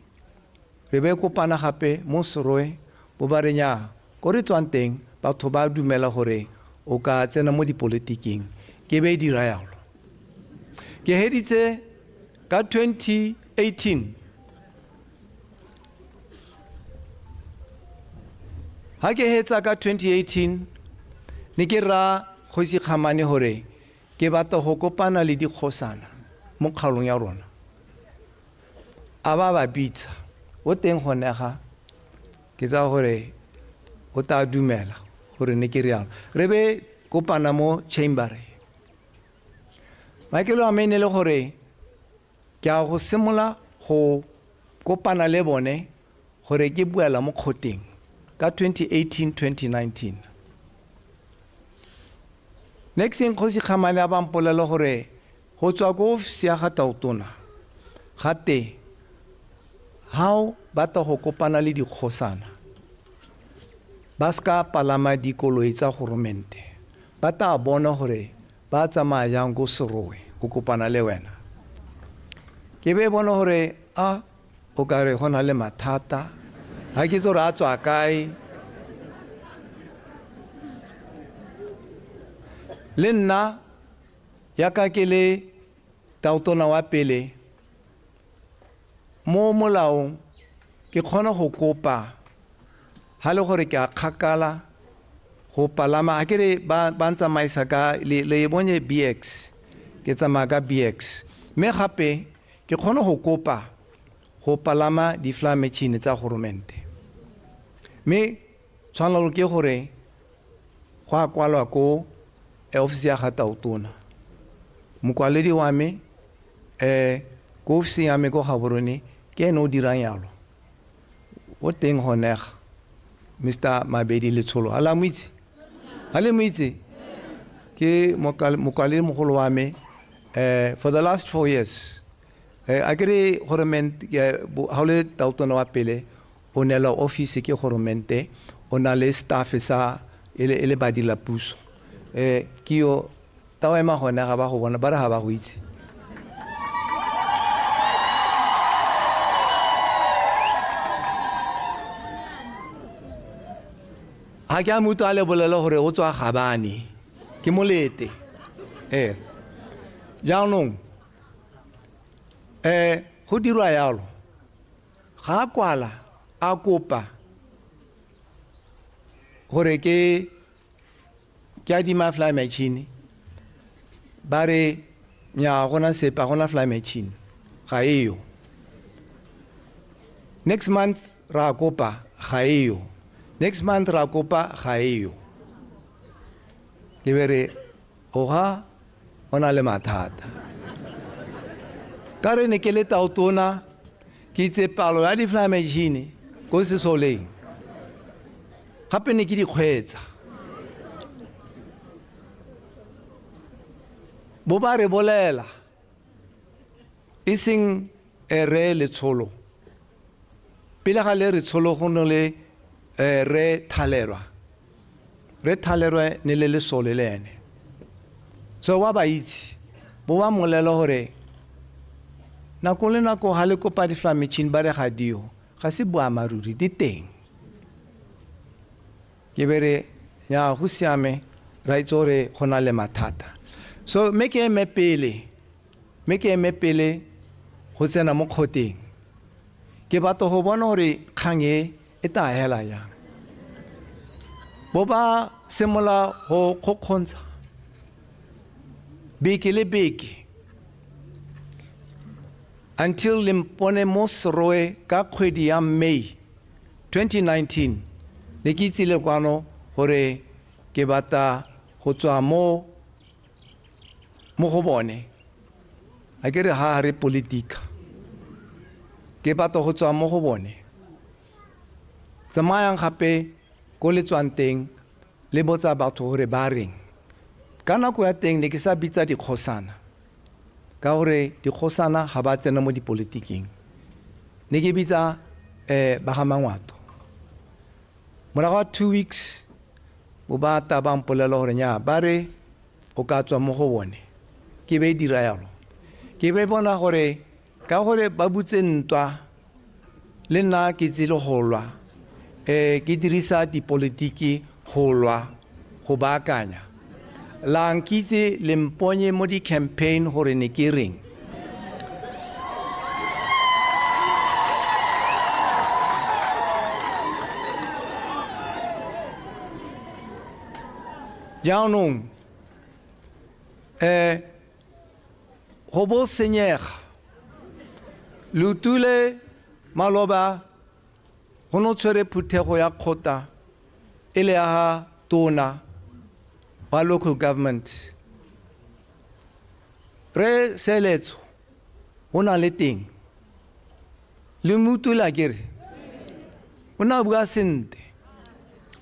re be kopana gape mo Serowe, bo ba re nya ko re tswang teng batho ba dumela gore o ka tsena mo dipolitiking. Ke be dira yalo. Ke heditse ka 2018. Ha ke hetsa ka 2018 ne ke ra Kgosi Kgamane gore ke batla go kopana le dikgosana mo kgaolong ya rona. A ba ba bitsa, o teng gone ga ke tsaya gore o tla dumela gore ne ke rialo. Re be kopana mo chamber. Maikelo a me ne le gore ke a go simola go kopana le bone gore ke buela mo kgoteng ka 2018-2019. Next thing Kgosi Kgamane a ba mpolela gore go tswa ko ofisi ya ga Tautona ga te ha o batla go kopana le dikgosana ba ska palama dikoloi tsa goromente, ba tla bona gore Ba tsamaya jang ko Serowe go kopana le wena? Ke be bona gore a o ka re go na le mathata, ga ke itse gore a tswa kae. Le nna yaka ke le tautona wa pele mo molaong ke kgona go kopa ha le gore ke a kgakala go palama, a ke re ba ba ntsamaisa ka le le bonye BX, ke tsamaya ka BX, mme gape ke kgona go kopa go palama di-fly machine tsa goromente, mme tshwanelo ke gore go a kwalwa ko office ya ga tautona, mokwaledi wa me ko ofising ya me ko Gaborone ke ene o dirang yalo, o teng gonega Mr Mabedi Letsholo, a la mo itse? A le mo itse? Ke mokwaledi mogolo wa me for the last 4 years. A ke re goromente ha o le tautona wa pele o neelwa office ke goromente, o na le staff sa e le badira puso. Ke yo tao ema gone ga ba go bona, ba re ga ba go itse. Ga ke a mo utlwa a le bolela gore o tswa Gabane, ke molete. Jaanong go dirwa yalo, ga a kwala a kopa gore ke adima fly machine, ba re nya gona sepe, ga gona fly machine, ga eyo. Next month ra kopa, ga eyo. Next month ra kopa, ga eyo. Ke be re oga o na le mathata. Ka re ne ke le tautona, ke itse palo ya di-fly machine ko sesoleng, gape ne ke di kgweetsa. Bo ba re bolela e seng re Letsholo, pele ga le re tsholo go ne le re Thalerwa, re Thalerwa ne le lesole le ene, so wa ba itse bo ba mmolela gore nako le nako ga le kopa di-fly machine ba re ga dio, ga se boammaaruri, di teng. Ke be re nya go siame, ra itse gore go na le mathata, so mme ke eme pele, mme ke eme pele go tsena mo kgoteng, ke batla go bona gore kgang e e tla hela jang. Bo ba simola go kgokgontsha beke le beke until le mpone mo Serowe ka kgwedi ya May 2019, ne ke itsile kwano gore ke batla go tswa mo go bone. A ke re ha re politika, ke batla go tswa mo go bone. Tsamayang gape ko le tswang teng le botsa batho gore ba reng. Ka nako ya teng ne ke sa bitsa dikgosana, ka gore dikgosana ga ba tsena mo dipolitiking. Ne ke bitsa ba ga Mangwato. Morago ga 2 weeks bo ba ta ba mpolela gore nya ba re o ka tswa mo go bone. Ke be dira yalo, ke be bona gore ka gore ba butse ntwa le nna ke tsile go lwa, ke dirisa dipolitiki go lwa go baakanya. La nkitse le mponye mo di-campaign gore ne ke reng. Jaanong go bo senyega, le utlwile maloba go no tshwere phuthego ya kgotla e le ya ga tona wa local government, re Seeletso o na le teng, le mo utlwile a kere o ne a bua sentle,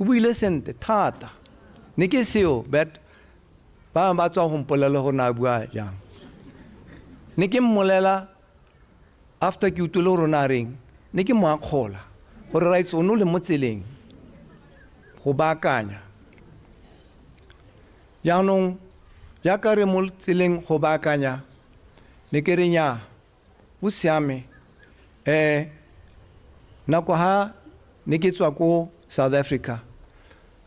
o buile sentle thata. Ne ke seo, but ba bangwe ba tswa go mpolela gore na bua jang. Ne ke mmolela after ke utlwile gore o ne a reng, ne ke mo akgola gore ra itse o ne o le mo tseleng go baakanya. Jaanong Jaaka re mo tseleng go baakanya, ne ke re nyaa, go siame. Um nako ha ne ke tswa ko South Africa,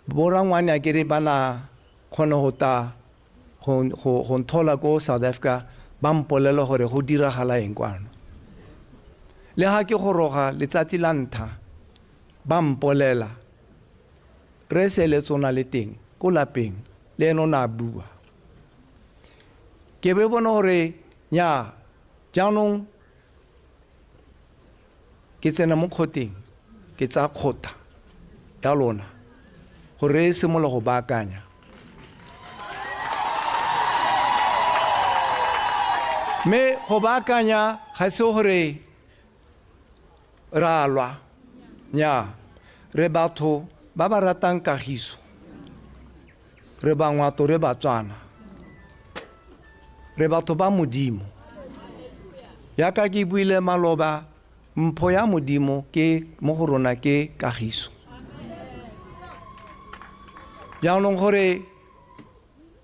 borangwane a kere ba na kgone go ta go, go, go nthola ko South Africa ba mpolela gore go diragala eng kwano. Le ha ke goroga letsatsi la ntlha ba mpolela re Seeletso o na le teng ko lapeng le ene o ne a bua. Ke be bona gore nya jaanong ke tsena mo kgoteng ke tsaya kgotha ya lona gore re simolola go baakanya. Mme go baakanya ga se gore ra lwa, nya, re batho ba ba ratang kagiso, re Bangwato, re Batswana, re batho ba Modimo. Yaka ke buile maloba, mpho ya Modimo ke mo go rona ke kagiso. Jaanong gore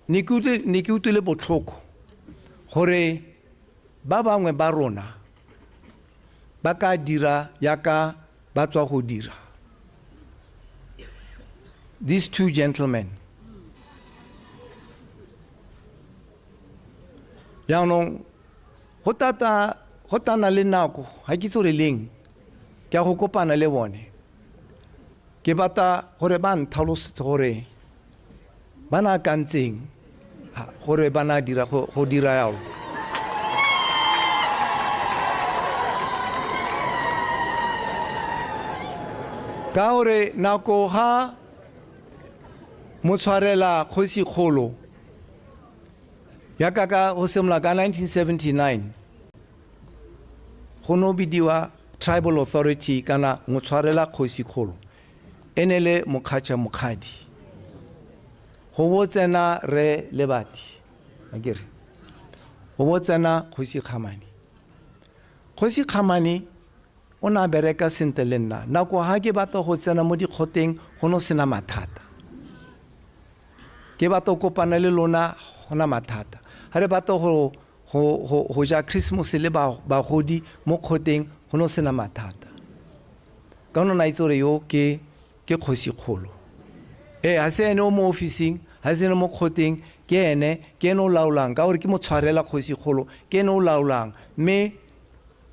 ne ke utlwile botlhoko gore ba bangwe ba rona ba ka dira yaka ba tswa go dira. These two gentlemen. Jaanong go tata go tana le nako ga ke itse gore leng ke a go kopana le bone. Ke batla gore ba ntlhalosetse gore ba na akantseng gore ba na dira go dira yalo. Ka gore nako ga motshwarela kgosi kgolo yaka ka go simolola ka 1979 go no bidiwa tribal authority kana motshwarela kgosi kgolo e ne le Mokgatšha Mokgadi. Go bo tsena Rre Lebati, akere, go bo tsena Kgosi Kgamane. Kgosi Kgamane o ne a bereka sentle le nna. Nako ha ke batla go tsena mo dikgoteng go no sena mathata. Ke batla go kopana le lona go na mathata. Ha re batla go go go go ja Christmas le bagodi mo kgoteng go no sena mathata. Ka no na itse gore yo ke ke kgosi kgolo. Ee, ga se ene o mo ofising, ga se ene mo kgoteng, ke ene, ke ene o laolang ka gore ke motshwarela kgosi kgolo, ke ene o laolang. Mme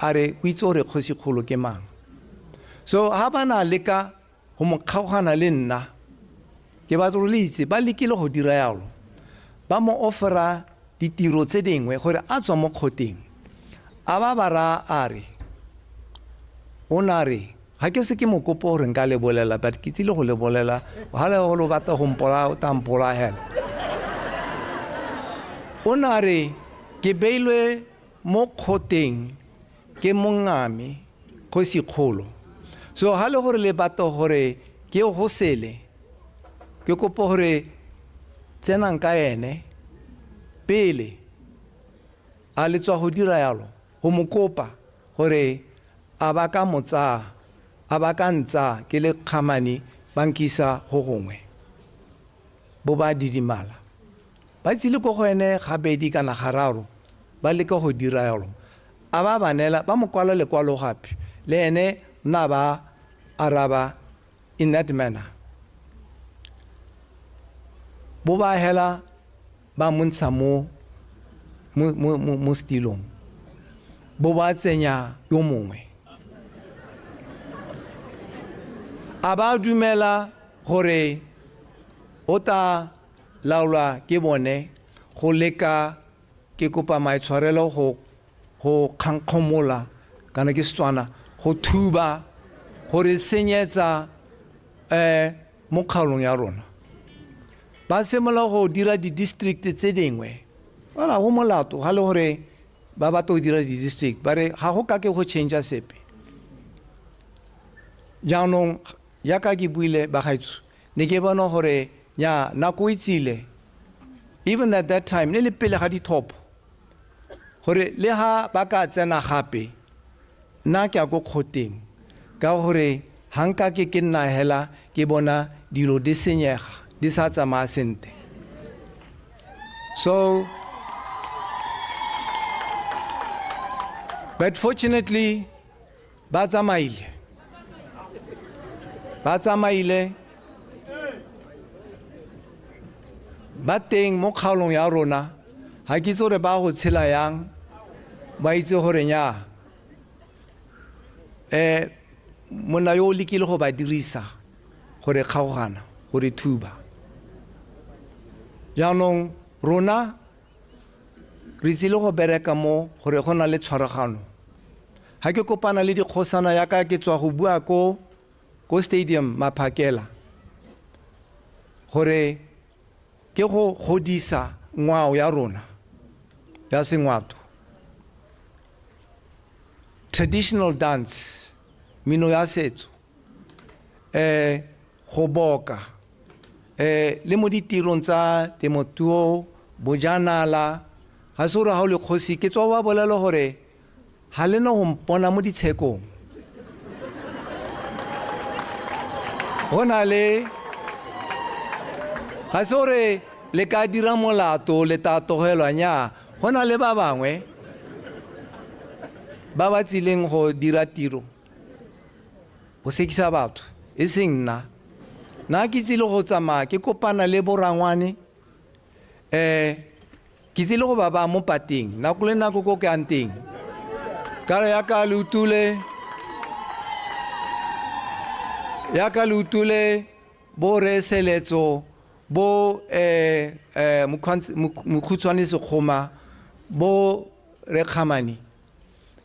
a re o itse gore kgosi kgolo ke mang. So ha ba na leka go mo kgaogana le nna, ke batla gore le itse ba lekile go dira yalo. Ba mo offera ditiro tse dingwe gore a tswa mo kgoteng. A ba ba raya a re, o na re, ga ke se ke mo kopo gore nka le bolela, but ke tsile go le bolela, ga le go lo batla go mpolaya, o tla mpolaya hela. O na re, ke beilwe mo kgoteng ke mongame, kgosi kgolo. So ga le gore le batla gore ke go sele, ke kopo gore tsenang ka ene pele a le tswa go dira yalo, go mo kopa gore a ba ka mo tsaya, a ba ka ntsaya ke le Kgamane ba nkisa go gongwe. Bo ba didimala. Ba tsile ko go ene gabedi kana gararo ba leka go dira yalo. A ba ba neela, ba mo kwala lekwalo gape, le ene na ba araba in that manner. Bo ba hela ba mo ntsha mo mo mo mo setilong, bo ba tsenya yo mongwe. A ba dumela gore o tla laolwa ke bone go leka ke kopa maitshwarelo go go kgankgomola kana ke Setswana go thuba go re senyetsa um mo kgaolong ya rona. Ba simolola go dira di-district tse dingwe, wala go molato ga le gore ba batla go dira di-district, ba re ga go kake go change sepe. Jaanong jaaka ke buile bagaetsho, ne ke bona gore nya nako e tsile, even at that time ne le pele ga dithopo, gore le ha ba ka tsena gape nna ke ya ko kgoteng, ka gore ga nka ke ke nna hela ke bona dilo di senyega di sa tsamaya sentle. So but fortunately ba tsamaile. Ba tsamaile ba teng mo kgaolong ya rona ga ke itse gore ba go tshela yang ba itse gore nya monna yo o lekile go ba dirisa gore kgaogana gore thuba. Jaanong rona re tsile go bereka mo gore go na le tshwaragano. Ga ke kopana le dikgosana yaka ke tswa go bua ko stadium maphakela gore ke go godisa ngwao ya rona ya Sengwato. Traditional dance, mino ya setso, go boka, le mo ditirong tsa temothuo, bojanala, ga se gore ga o le kgosi, ke tswa ba bolela gore ga le no go mpona mo ditshekong. Go na le ga se gore le ka dira molato le ta togelwa nya, go na le ba bangwe ba ba tsileng go dira tiro go sekisa batho e seng nna. Nna ke tsile go tsamaya ke kopana le borangwane, ke tsile go ba ba mo pateng nako le nako ko ke yang teng. Ka re yaka le utule bo re seletso bo mokhutshwane sekgoma bo re kgamane,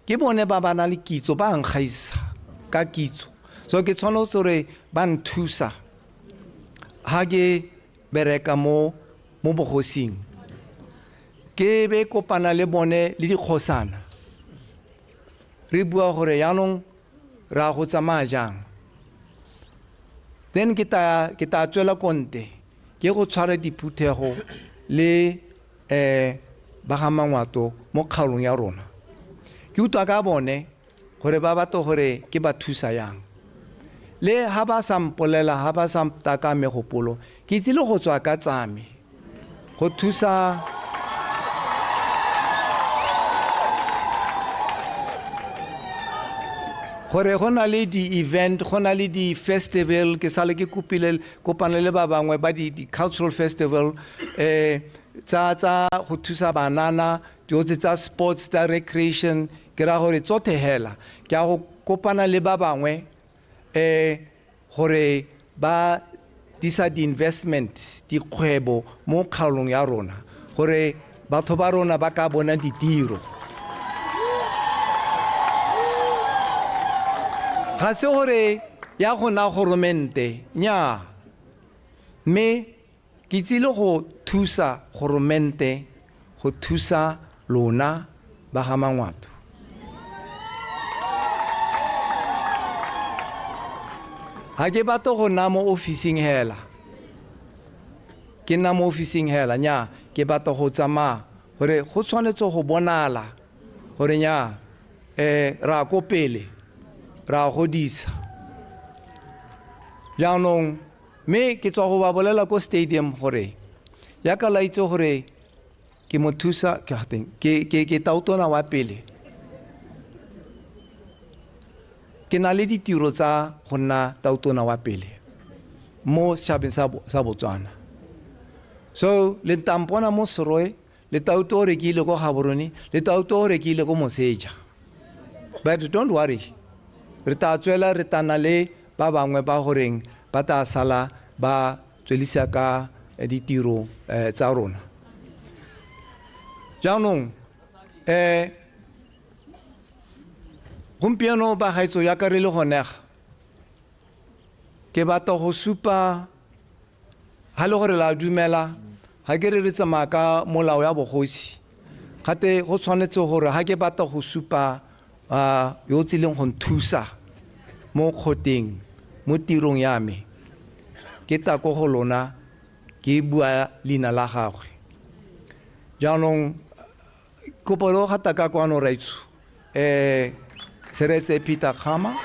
ke bone ba ba na le kitso, ba nkgaisa ka kitso. So ke tshwanetse gore ba nthusa ha ke bereka mo bogosing. Ke be kopana le bone le dikgosana, re bua gore jaanong ra go tsamaya jang. Then ke ta tswela konte ke go tshwara diphuthego le ba ga Mangwato mo kgaolong ya rona. Ke utlwa ka bone gore ba batla gore ke ba thusa yang. Le ha ba sa mpolela, ha ba sa ntaka megopolo, ke tsile go tswa ka tsame go thusa. Gore go na le di-event, go na le di-festival, ke sale ke kopile kopana le ba bangwe ba di-cultural festival, tsa go thusa banana, dilo tse tsa sports, tsa recreation, ke ra gore tsothe hela. Ke a go kopana le ba bangwe, gore ba disa di-investment, dikgwebo mo kgaolong ya rona, gore batho ba rona ba ka bona ditiro. Ga se gore ya go na goromente, nnyaa, mme ke tsile go thusa goromente, go thusa lona ba ga Mangwato. Ga ke batle go nna mo ofising hela, ke nna mo ofising hela, nnyaa, ke batla go tsamaya gore go tshwanetse go bonala gore nnyaa, ra ko pele, ra godisa. Jaanong mme ke tswa go ba bolela ko stadium gore yaka la itse gore ke mo thusa, ke gateng, ke tautona wa pele. Ke na le ditiro tsa go nna tautona wa pele mo setšhabeng sa Botswana. So le ntampona mo Serowe, le tauto gore ke ile ko Gaborone, le tauto gore ke ile ko Moseja. But don't worry, re tla tswela re tla na le ba bangwe ba goreng ba tla sala ba tswelisa ka ditiro tsa rona. Jaanong gompieno ba gaetso yaka re le gonega, ke batla go supa ha le gore la dumela, ha ke re re tsamaya ka molao ya bogosi, gate go tshwanetse gore ha ke batla go supa yo o tsileng go nthusa mo kgoteng, mo tirong ya me, ke tla ko go lona ke bua leina la gagwe. Jaanong kopo le go gata ka kwano raitsho, Seretse Peter Khama.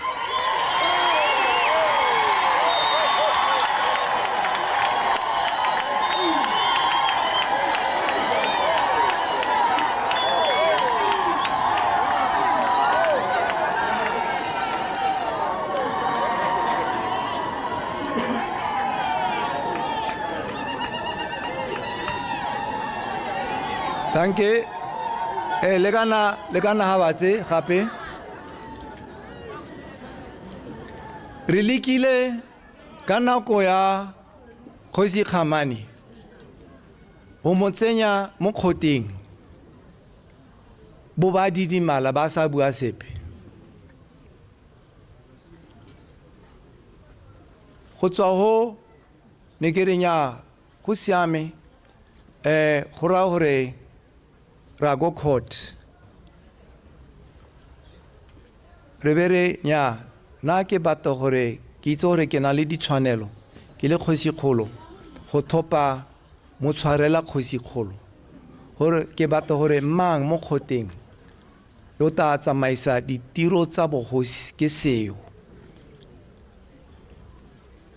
Danke. Le kana le kana ha batse gape. Re lekile ka nako ya Kgosi Kgamane go mo tsenya mo kgoteng, bo ba didimala ba sa bua sepe. Go tswa ho ne ke re nya go siame, go raya gore ra go court. Re be re nya nna ke batla gore ke itse gore ke na le ditshwanelo ke le kgosikgolo go thopa motshwarela kgosikgolo, gore ke batla gore mang mo kgoteng yo ta tsamaisa ditiro tsa bogosi ke seo.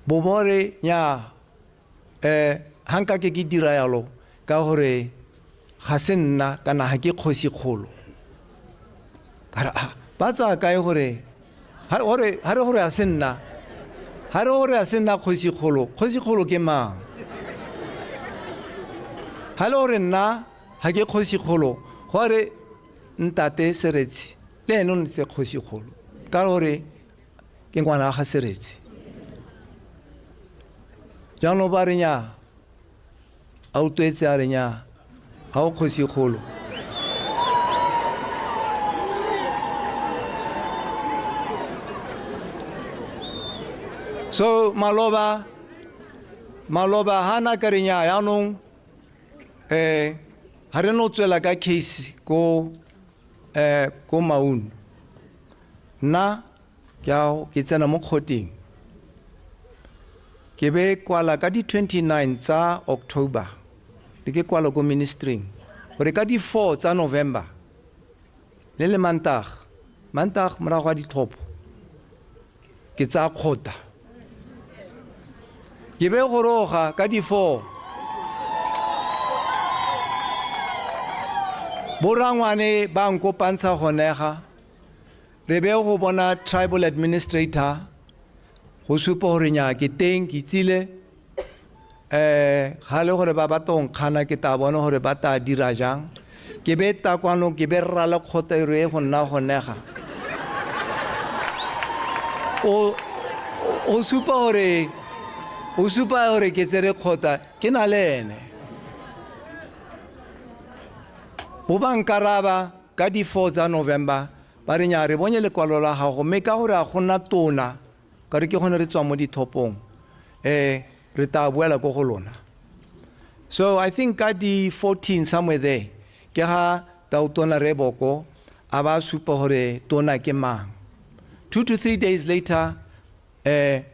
Bo bo re nya ha nka ke ke dira yalo ka gore ga se nna kana ga ke kgosikgolo. Ka re, ah, ba tsaya kae gore ha gore ha re gore a se nna, ha re gore a se nna kgosikgolo, kgosikgolo ke mang? Ha le gore nna ga ke kgosikgolo, gore ntate Seretse le ene o ntse kgosikgolo ka gore ke ngwana wa ga Seretse. Jaanong ba re nya, a utlwetse a re nya, ga o kgosikgolo. So maloba ha na ka re nya, yaanong ha re no tswela ka case ko ko Maun. Nna ke a ke tsena mo kgoteng. Ke be kwala ka di 29 tsa October, le ke kwala ko ministering gore ka di 4 tsa November le le Mantaga, Mantaga morago ga ditlhopho ke tsaya kgota. Ke be goroga ka di 4. Borangwane ba nkopantsha gonega, re be go bona tribal administrator go supa gore nya ke teng ke tsile, ga le gore ba batla go nkgana ke ta bona gore ba ta dira jang. Ke be ta kwano ke be rra le kgota e re go nna gonega. O supa gore, o supa gore ke tsere kgota ke na le ene. Bo ba nkaraba ka di 4 tsa November ba re nya re bonye lekwalo la gago, mme ka gore a gona tona ka re ke gone re tswa mo dithopong, re ta boela ko go lona. So I think ka di 14 somewhere there ke ga tautona re Boko a ba supa gore tona ke mang. 2 to 3 days later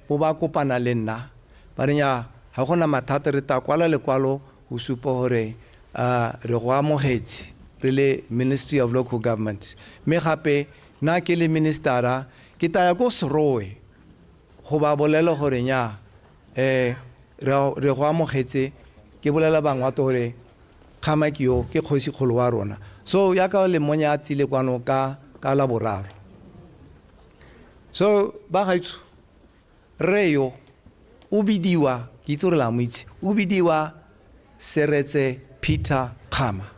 bo ba kopana le nna ba re nya ga gona mathata, re ta kwala lekwalo go supa gore re go amogetse re le Ministry of Local Government, mme gape nna ke le ministera ke ta ya ko Serowe go ba bolela gore nya re go amogetse, ke bolela bangwato gore Kgama ke yo ke kgosikgolo wa rona. So yaka le monya a tsile kwano ka la boraro. So ba gaetsho rre yo o bidiwa, ke itse gore la mo itse, o bidiwa Seretse Peter Kgama.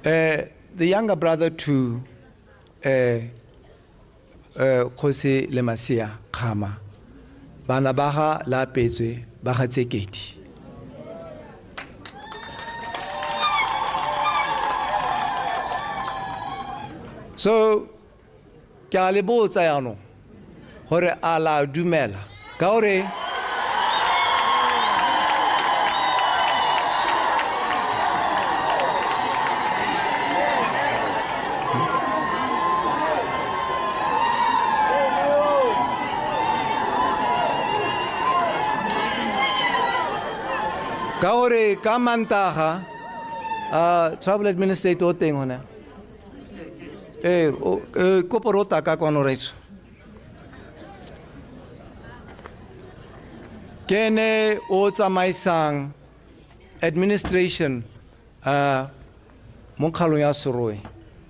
The younger brother to Kgosi le Masia Kgama, bana ba ga Laapetswe ba ga Tsekedi. So ke a le botsa jaanong gore a la dumela ka gore ka Mantaga travel administrator o teng hona. Kopo ro taka kwano retso. Ke ene o tsamaisang administration mo kgalong ya Serowe.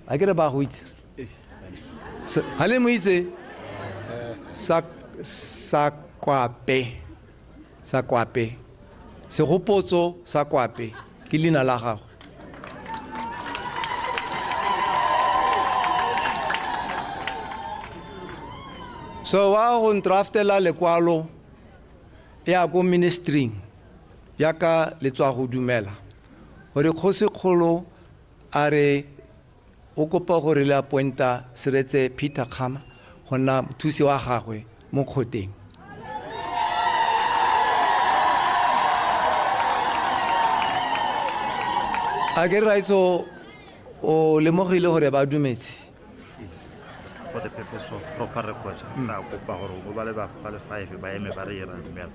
A ke re ba go itse? Ha le mo itse? sa sa Kwape sa Kwape Segopotso sa Kwape ke leina la gagwe. So wa go ndraftela lekwalo ya ko ministering yaka le tswa go dumela gore kgosikgolo a re o kopa gore le appointa Seretse Peter Kgama go nna mothusi wa gagwe mo kgoteng. A ke raitso o lemogile gore ba dumetse. For the purpose of proper record, tla kopa gore o ba le ba le five ba eme ba re ra dumela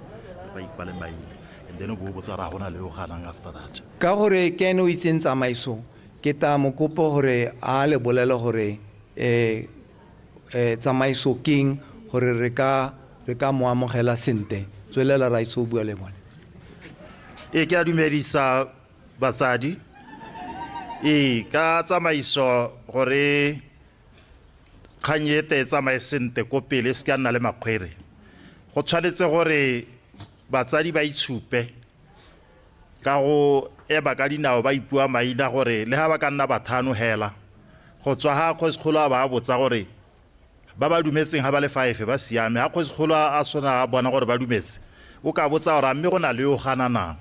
ba ikwale maina and then o bo botsa ra gona le yo ganang after that. Ka gore ke ene o itseng tsamaiso, ke ta mo kopa gore a le bolele gore eh eh tsamaiso keng gore re ka re ka mo amogela sente. Tswelela raitso o bua le bone. Ee, ke a dumedisa batsadi. Ee, ka tsamaiso gore kgang e te e tsamaye sente ko pele e se ka nna le makgwere. Go tshwanetse gore batsadi ba itshupe ka go ema ka dinao ba ipua maina gore le ha ba ka nna bathano hela go tswa ha kgosikgolo a ba botsa gore ba ba dumetseng ha ba le five ba siame. Ha kgosikgolo a sona a bona gore ba dumetse, o ka botsa gore a mme go na le yo gananang.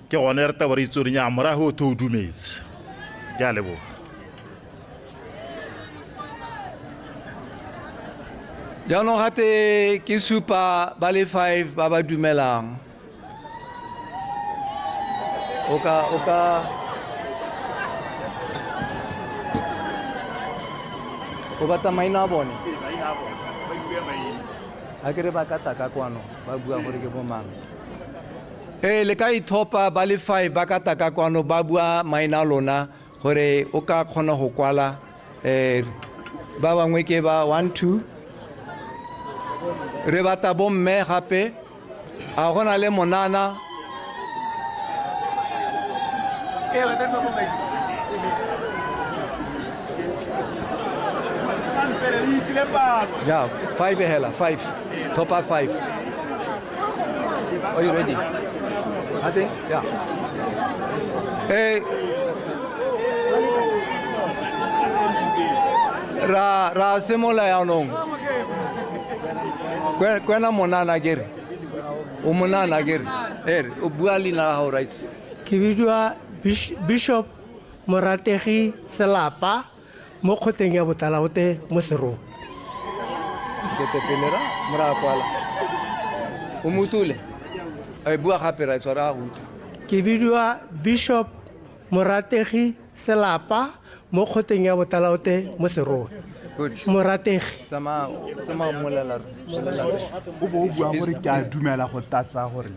Ke gone re tabo re itse gore nya morago o tho o dumetse. Ke a leboga. Jaanong gate ke supa ba le five ba ba dumelang. O ka o ka o batla maina a bone? A ke re ba ka tla ka kwano ba bua gore ke bo mang. Ee, le ka ithopa ba le five ba ka tla ka kwano ba bua maina a lona gore o ka kgona go kwala. Ba bangwe ke ba 1 2 re batla bomme gape a go na le monana. Ja, five hela, five. Top up five. Are you ready? I think, yeah. Ra ra simola yaanong. Kwena monana kere. O monana kere. Ere, o bua leina la gago right. Ke bidiwa Bishop Morategi Selapa mo kgoteng ya Botalaote mo Serowe. Ketepele ra mora kwala. O motule. E bua gape ra tshwara go utlwa. Ke bidiwa Bishop Morategi Selapa mo kgoteng ya Botalaote mo Serowe. Good. Morategi. Tsamaya tsamaya mmolela. O bo o bua gore ke a dumela go tlatsa gore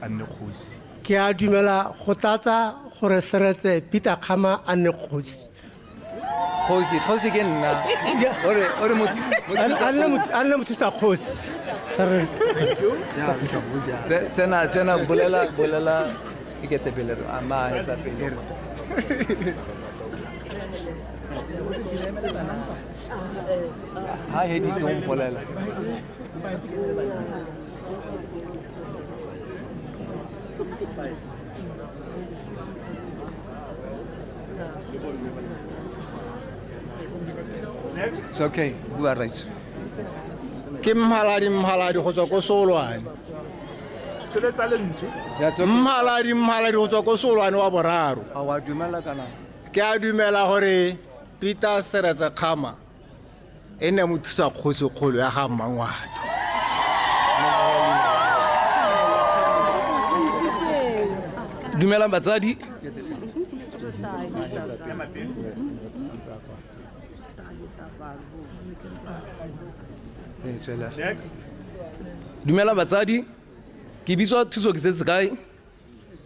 a nne kgosi. Ke a dumela go tlatsa gore Seretse Peter Kgama a nne kgosi. Kgosi, kgosi ke nna. Ore ore mo a nne mothusa kgosi. Tsena tsena bolela bolela e ketepele a ma etsa pele. Ha heditse o mpolela. It's okay, bua right. Ke mmaladi mmaladi go tswa ko Solwane. Tsholetsa lentswe. Mmaladi mmaladi go tswa ko Solwane wa boraro. A wa dumela kana? Ke a dumela gore Peter Seretse Kgama e nne mothusa kgosikgolo ya ga Mmangwato. Dumelang batsadi. Dumelang batsadi. Ke bitswa Thuso ke setse kae.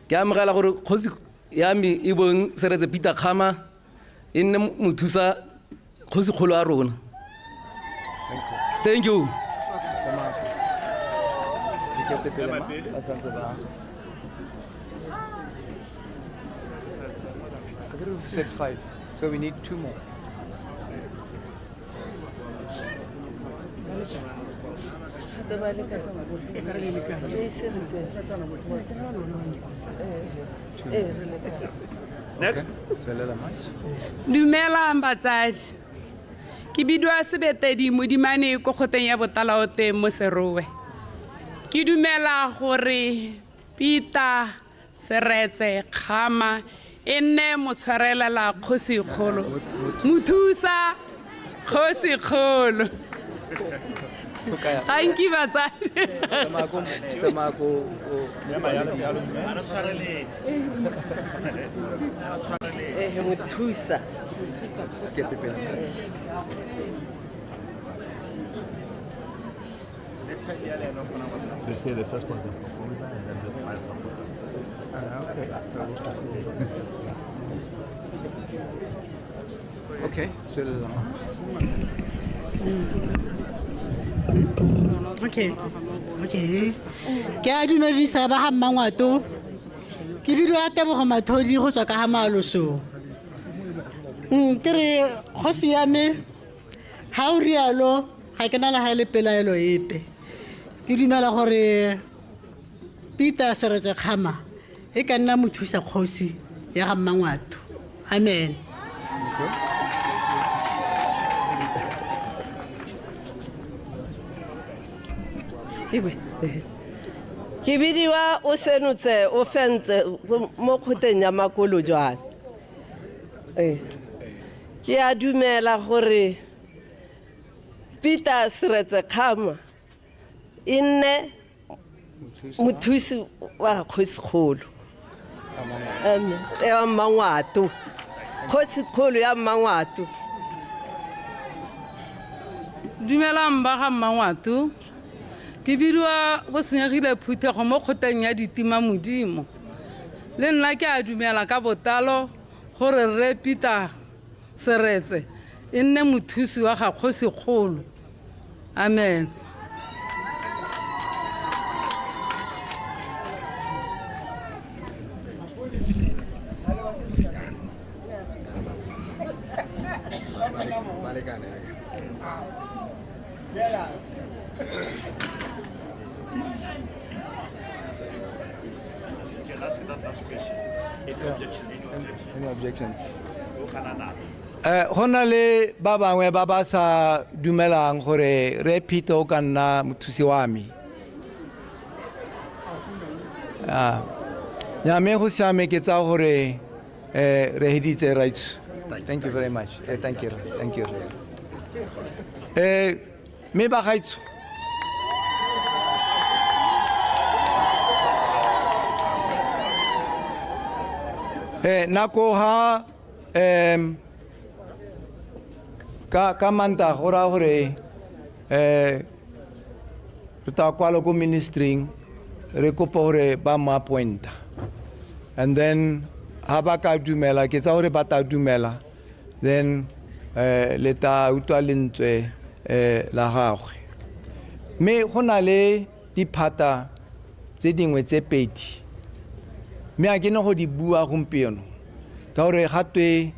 Ke amogela gore kgosi ya me e bong Seretse Peter Kgama e nne mothusa kgosikgolo ya rona. Thank you. Said five, so we need two more. Next. Dumelang batsadi. Ke bidiwa Sebetedi Modimane ko kgoteng ya Botalaote mo Serowe. Ke dumela gore Peter Seretse Kgama e nne motshwarelela kgosikgolo. Mothusa kgosikgolo. Thank you batsadi. Mothusa. They say the first one is the proposer and then the final proposer. Okay. Okay. Okay. Ke a dumedisa ba ga Mmangwato. Ke bidiwa Tebogo Mathodi go tswa ka ga Malosong. Ke re go siame ga o rialo ga ke na le ga e le pelaelo epe. Ke dumela gore Peter Seretse Kgama e ka nna mothusa kgosi ya ga Mmangwato. Amen. Ke bidiwa o senotse o fentse mo kgoteng ya Makolo jwane. Ke a dumela gore Peter Seretse Kgama e nne mothusi wa kgosikgolo. Ya Mmangwato. Kgosikgolo ya Mmangwato. Dumelang ba ga Mmangwato. Ke bidiwa go senyegile phuthego mo kgoteng ya Ditima Modimo. Le nna ke a dumela ka botlalo gore Rre Peter Seretse e nne mothusi wa ga kgosikgolo. Amen. Any objections? Go na le ba bangwe ba ba sa dumelang gore Rre Peter o ka nna mothusi wa me. Nya mme go siame ke tsaya gore re heditse rights. Thank you very much. Thank you. Thank you. Mme ba gaetsho. Nako ha ka manta go raya gore re tla kwala ko ministering re kopa gore ba mo appointa, and then ha ba ka dumela ke tsa gore ba tla dumela, then le tla utlwa lentswe la gagwe. Mme go na le diphata tse dingwe tse pedi, mme a ke ne go di bua gompieno ka gore ga twe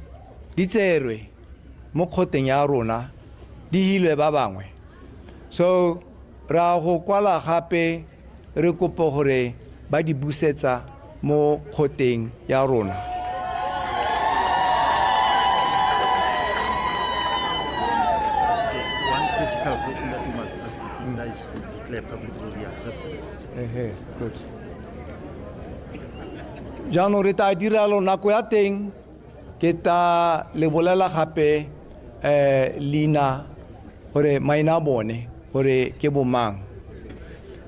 di tserwe mo kgoteng ya rona di hilwe ba bangwe. So ra go kwala gape re kopo gore ba di busetsa mo kgoteng ya rona. One critical question that we must ask is to declare publicly the acceptance. Good. Jaanong re tla dira lo nako ya teng ke tla le bolela gape leina gore maina a bone gore ke bomang.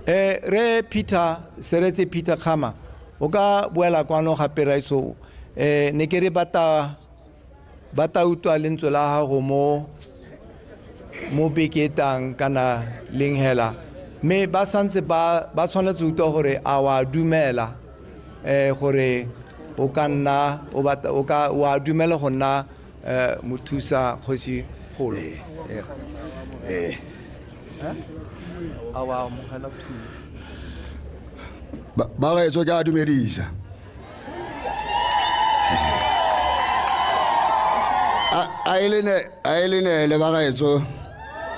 Re Peter Seretse Peter Kgama o ka boela kwano gape raitso, ne ke re bata utlwa lentswe la gago mo beketang kana leng hela, mme ba santse ba tshwanetse utlwa gore a wa dumela gore o ka nna o batla o ka wa dumela go nna mothusa kgosi kgolo. A wa amogela thuso. Ba gaetsho ke a dumedisa. A e le ne le ba gaetsho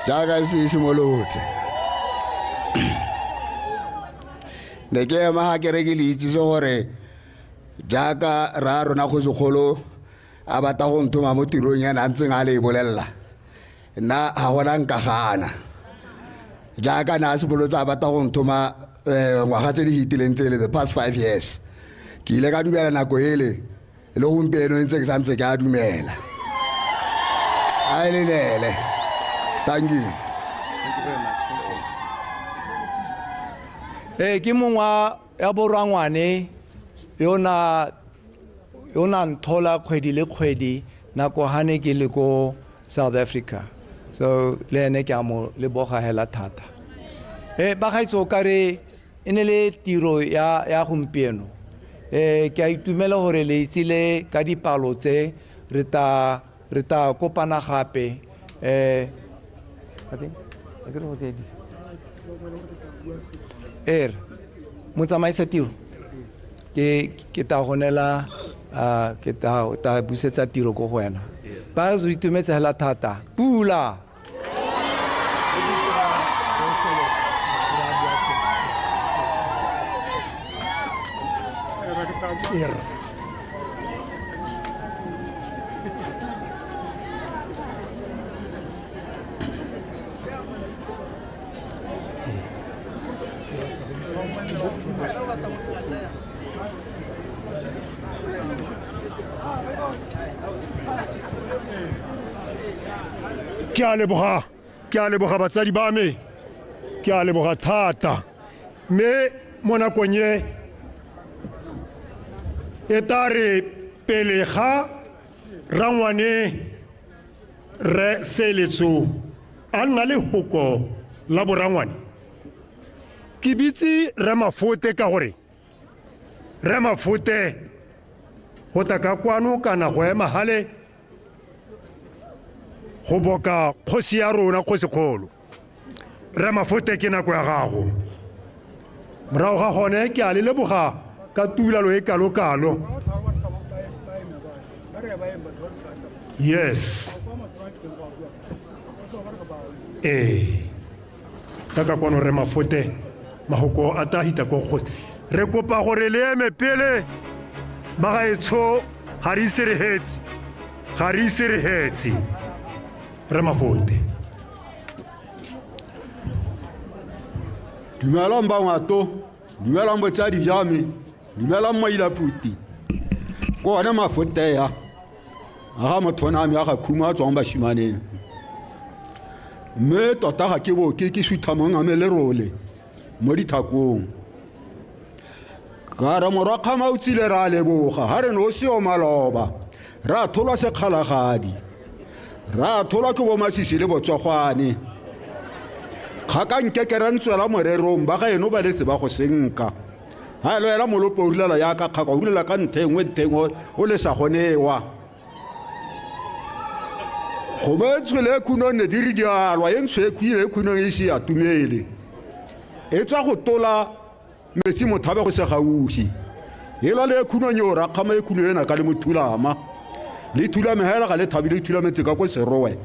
jaaka se simolotse. Ne ke ema ga kere ke le itsise gore jaaka ra rona kgosigolo a batla go nthoma mo tirong ena a ntseng a le e bolelela, nna ga gona nka gana. Jaaka ne a simolotse a batla go nthoma ngwaga tse di fetileng tsele, the past 5 years, ke ile ka dumela nako ele, le gompieno ntse ke santse ke a dumela. A e le nele. Thank you. Ee, ke mongwe ya borangwane yo na yo na nthola kgwedi le kgwedi nako hane ke le ko South Africa, so le ene ke a mo leboga hela thata. Bagaetsho, ka re e ne le tiro ya gompieno. Ke a itumela gore le itsile ka dipalo tse re ta kopana gape. Motsamaisa tiro, ke ta gonela, ke ta busetsa tiro ko go wena. Ba re itumetse hela thata. Pula. Ke a leboga, ke a leboga batsadi ba me, ke a leboga thata. Mme mo nakong e, e tla re pele ga rangwane re Seeletso a nna le hoko la borangwane, ke bitse Rre Mafote ka gore Rre Mafote go tla ka kwano kana go ema gale go boka kgosi ya rona kgosikgolo. Rre Mafote, ke nako ya gago. Morago ga gone ke a le leboga ka tuulalo e kalo-kalo. Yes. Ee. Ka ka kwano Rre Mafote, mahoko a tla hita ko kgosi. Re kopa gore le eme pele bagaetsho, ga re ise re hetse. Ga re ise re hetse. Rre Mafote. Dumelang bangwato, dumelang botsadi jwa me, dumelang Mailaphuti. Ko one Mafote ya a ga motho ona me a ga khuma a tswang bashimaneng. Mme tota ga ke bo ke sutha mong a me lerole mo dithakong. Ka re morwa Kgama o tsile ra leboga, ha re no seo maloba, ra tholwa sekgalagadi, ra tholwa ke bomasisi le botsogwane. Kgaka nke ke re ntswela morerong ba ga eno ba letse ba go senka. Ha e lo ela molopo o rulela yaka kgaka, o rulela ka nthe nngwe nthe nngwe o le sa gonewa. Gongwe e tshwele e khunong ne di re dialwa, e ntsho e khwile e khunong e ise ya tumele. E tswa go tola metsi mothabe go se gaufi. E lwa le e khunong yo rakgama e khuno ena ka le mothulama. Le thulame hela ga le thabile, le thulametse ka ko serowe.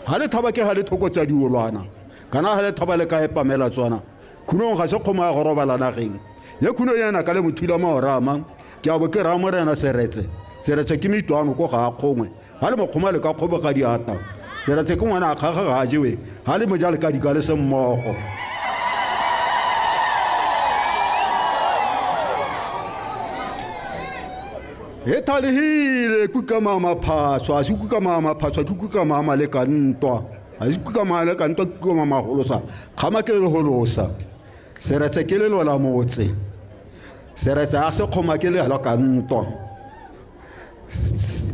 Ha le thaba ke ga le thokotsa diolwana. Kana ha le thaba le ka epamela tswana. Khunong ga se kgomo ya go robala nageng. Ye khuno ena ka le mothulama o rama. Ke a bo ke raya morena Seretse. Seretse ke meitwano ko ga a kgongwe. Ha le mokgoma le ka kgoboga diata. Seretse ke ngwana a kgaga ga a jewe. Ha le moja le ka dika le se mmogo. E thalegile kuka mama phatswa, a se kuka mama phatswa, ke kuka mama le ka ntwa. A se kuka mama le ka ntwa, ke kuka mama holosa. Kgama ke le holosa. Seretse ke lelo la motse. Seretse a se kgoma ke lelo ka ntwa.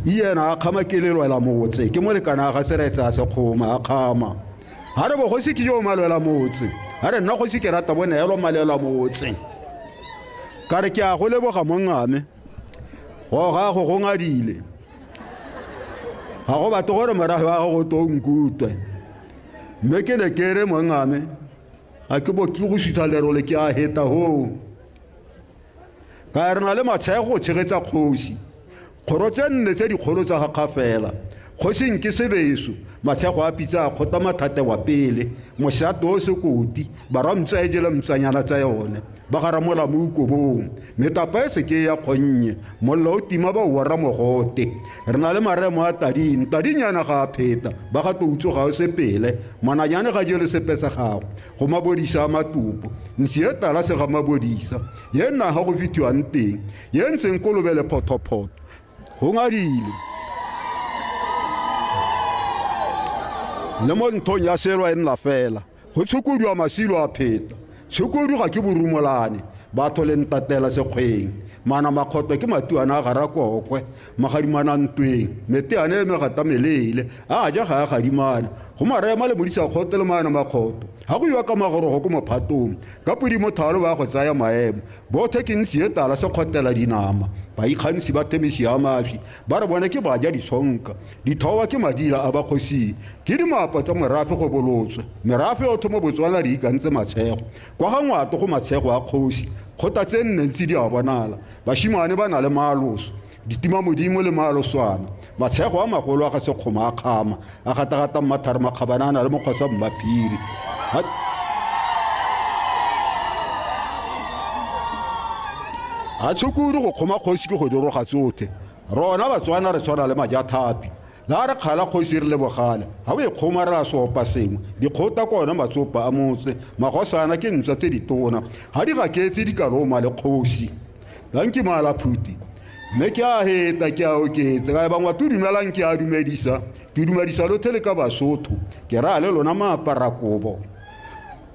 Yena a kgama ke lelwela motse, ke molekana ga Seretse a se kgoma a kgama. Ha re bogosi ke jo malwela motse, ha re nna kgosi ke rata bo neelo malwela motse. Ka re ke a go leboga mongame, go gago go ngadile. Ga go batle gore morafe wa gago to nkutwe. Mme ke ne ke re mongame, a ke bo ke go sutha lerole ke a heta hoo. Ka re na le matshego go tshegetsa kgosi. Kgoro tse nne tse dikgolo tsa ga Kgafela. Kgosing ke sebeso, matshego a pitsa a kgota mathate wa pele, mosato o sekoti, barwa ntsa e jele mtsanyana tsa yone, ba ga ramola mo ikobong, metapa e seke ya kgonnye, mollo o tima ba o wara mogote. Re na le maremo a tading, tadinyana ga a pheta, ba ga toutso ga o sepele, mananyane ga jele sepe sa gago, go mabodisa a matopo, ntsi e tala se ga mabodisa, ye nna ga go fithiwang teng, ye ntseng kolobele phothophoto, go ngadile. Le mo nthong ya selwa e nna fela, go tshokodu a masilo a pheta. Tshokodu ga ke borumolane, batho le ntatela sekgweng. Mana makgotlo ke matuana a gara kokwe, magadimana ntweng, meteane e megata meleele, a ja ga a gadimana. Go marema le modisa kgoto le mana makgotlo. Ga go iwa ka magorogo ko mophatong, ka podi mothalo ba go tsaya maemo. Bothe ke ntsi e tala sekgotela dinama, baikgantshi ba themisi ya mafi, ba re bone ke baja ditshonka. Dithowa ke madila a bakgosing, ke dimapa tsa morafe go bolotswe. Merafe yothe mo Botswana re ikantse matshego. Kwa ga Ngwato go matshego a kgosi, kgota tse nne ntsi di a bonala. Bashimane ba na le maaloso, ditima modimo le maaloswana. Matshego a magolo a ga Sekgoma a kgama, a gatagata mmathare makgabana a na le mokgwa sa mmaphiri. A tshukudu go kgoma kgosi ke go doroga tsothe. Rona Batswana re tshwana le majathapi. La re kgala kgosi re le bogale, ga o e kgoma re a sopa sengwe. Dikgota ke one matsopa a motse, magosana ke ntsa tse ditona. Ga di gaketse di ka loma le kgosi. Danki Maala-Phuti. Mme ke a heta ke a oketse ka bangwa tu dumelang ke a dumedisa. Ke dumedisa lothe le ka Basotho. Ke raya le lona maaparakobo.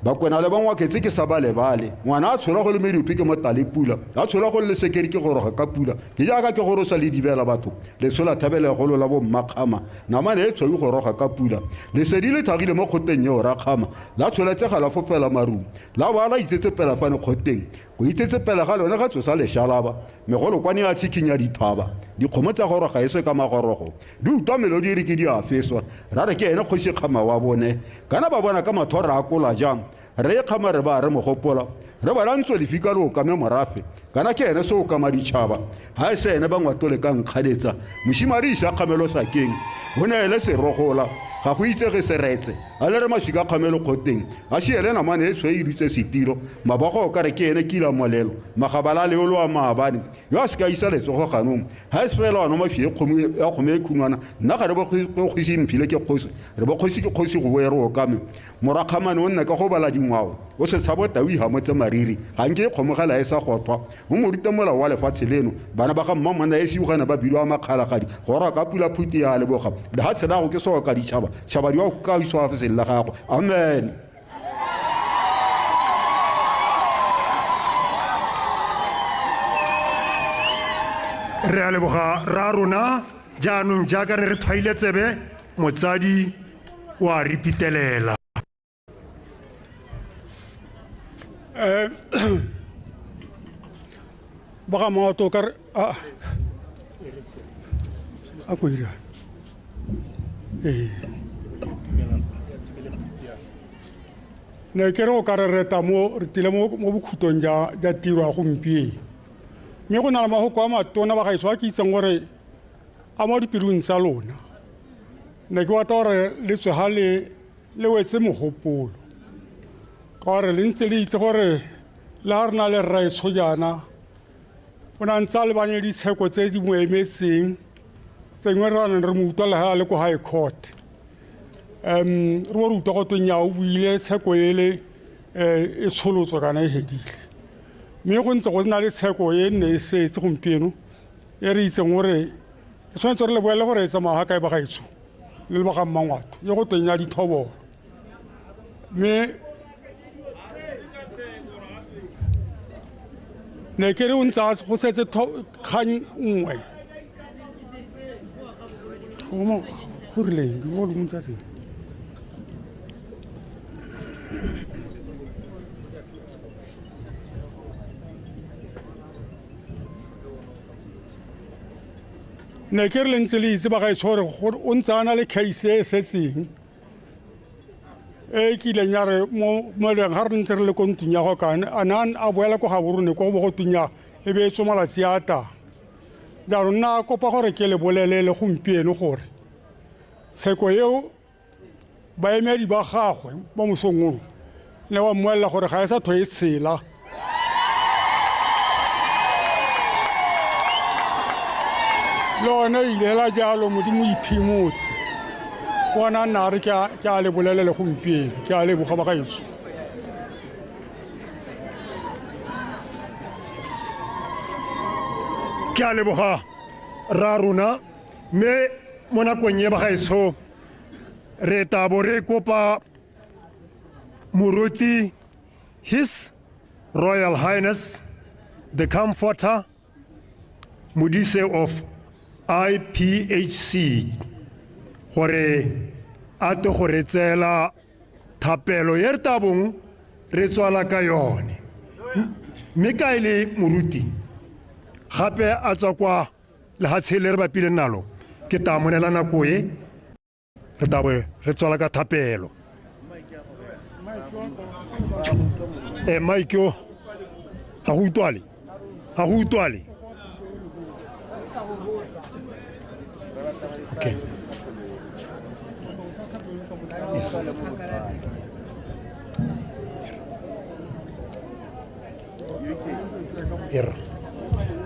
Bakwena le Bangwaketse ke sa ba lebale. Ngwana a tsholwa go le medupi ke motale pula, a tsholwa go le lesekedi ke goroga ka pula. Ke jaaka ke gorosa le dibela batho, letshola thabelegolo la bommakgama, namane e tshweu goroga ka pula. Lesedi le thagile mo kgoteng eo rakgama, la tsholetsega la fofela marung, la ba la itsetsepela fane kgoteng. Go itsetsepela ga lone ga tsosa leshalaba, megolokwane ya tshikhinya dithaba, dikgomo tsa goroga e se ka magorogo. Di utlwa melodi e re ke di a feswa, ra re ke ene kgosi kgama wa bone. Kana ba bona ka matho ra akola jang, re e kgama re ba re mo gopola. Re bona ntso lefika le okame morafe, kana ke ene se okama ditšhaba. Ha e se ene ba ngwatole ka nkgaletsa, moshimane isa kgamelo sakeng. O ne ele serogola, ga go itsege seretse, a lere maswika kgamelo kgoteng, a siele namane e tshweu e dutse setilo, mabogo o kare ke ene kila molelo, magabala a leolo a maabane, yo a seka isa letsogo ganong. Ga e se fela wa nwa mafi e kgomo ya kgomo e khunwana, nna ga re bo kgosi mphile ke kgosi, re bo kgosi ke kgosi go boe re okame. Morakgamane o nne ka go bala dingwao, o se tshabo tau e hamotse mariri, ga nke e kgomogela e sa gothwa. O mo rute molao wa lefatshe leno, bana ba ga mmamonna e siugana ba bidiwa makgalagadi, go rwa ka pula phuti ya leboga. Lehatshe la go ke soka ditšhaba, tšhaba di wa ka iswa feseng la gago. Amen. Re a leboga ra rona jaanong jaaka re re tshwaile tsebe motsadi o a re pitelela. Ba ga maoto ka re a a ko ira ee ne ke re o ka re reta mo re tile mo mo bokhutong ja ja tiro ya gompieno mme go na le mahoko a matona ba gaetsho a ke itseng gore a mo dipelong tsa lona ne ke batla gore le tswe ga le le wetse mogopolo ka gore le ntse le itse gore le ga re na le rraetsho jaana o ne a ntse a lebanye le ditsheko tse di mo emetseng tse dingwe re neng re mo utlwa le ga a le ko high court um re bo re utlwa go tweng ya o buile tsheko ele um e tsholotswe kana e hedile mme go ntse go na le tsheko e nne e setse gompieno e re itseng gore ke tshwanetse re le boele gore e tsamaya ga kae ba gaetsho le le ba ga mmangwato e go teng ya dithobolo mme ne ke re o ntse a go setse kgang nngwe go rileng ke volume tsa teng ne ke re le ntse le itse ba gaetsho gore o ntse a na le case e e setseng e e kileng ya re mo moleng ga re ntse re le ko ntlong ya go kane a ne a boela ko gaborone ko go bo go tweng ya e be e tswe malatsi a tang. Jaanong nna a kopa gore ke le bolelele gompieno gore Tsheko eo baemedi ba gagwe mo mosong ono ne wa mmuelela gore ga e sa tlho e tshela. Le one ile la jalo Modimo o iphimotse. Ona nna a re ke a le bolelele gompieno, ke a leboga bagaetsho. Ke a leboga rra rona, mme mo nakong e bagaetsho re tla bo re kopa moruti His Royal Highness the Comforter Modise of IPHC gore a tle go re tseela thapelo e re tla bong re tswala ka yone. Mme ka e le moruti gape a tswa kwa lehatshe le re bapileng nalo, ke tla monela nako e re tla bo re tswala ka thapelo. Mike o ga go utlwale, ga go utlwale. Okay. Yes. Erra.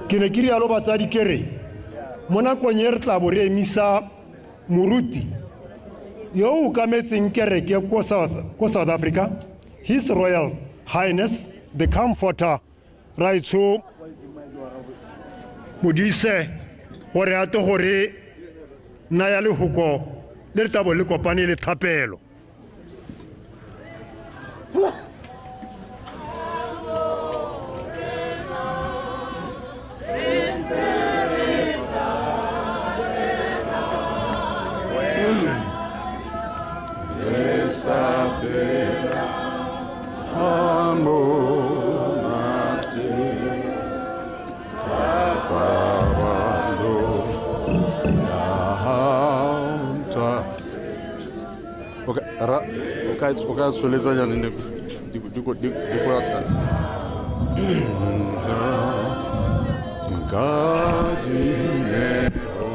Ke ne ke rialo batsadi ke re mo nakong e re tla bo re emisa moruti yo o okametseng kereke ko South Africa, His Royal Highness the Comforter Raitsho Modise, gore a tle gore naya lehoko le re tla bo le kopane le thapelo. O ka tsholetsa jaanong di kwa tlase. Nka dineo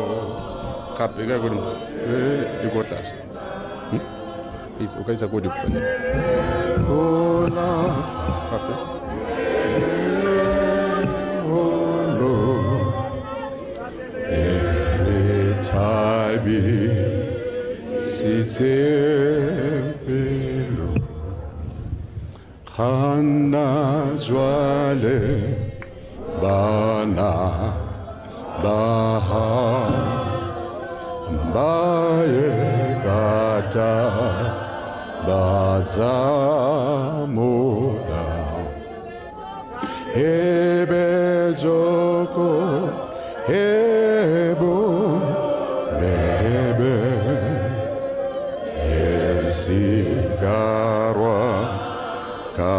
gape ka godimo di kwa tlase. O ka isa ko godimo. Hola gape. Holo. E thabi sitsepelo kganna jwale bana ba ha ba ye kata ba tsamola ebe joko ebo bebe esigarwa ka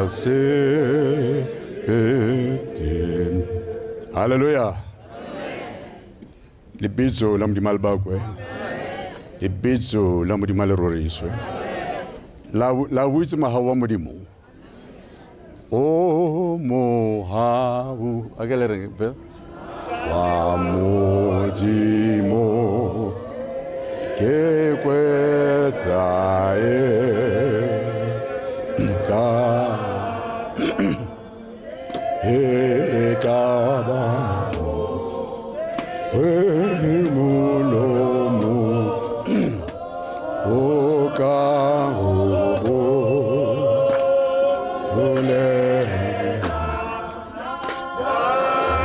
sepete. Hallelujah. Lebitso la Modimo a le bakwe. Lebitso la Modimo a le roriswe. La o itse mogau wa Modimo. O mohau, a ke le reng fe? Wa Modimo ke kwetsa e ka e ka ba e molomo o ka ho bo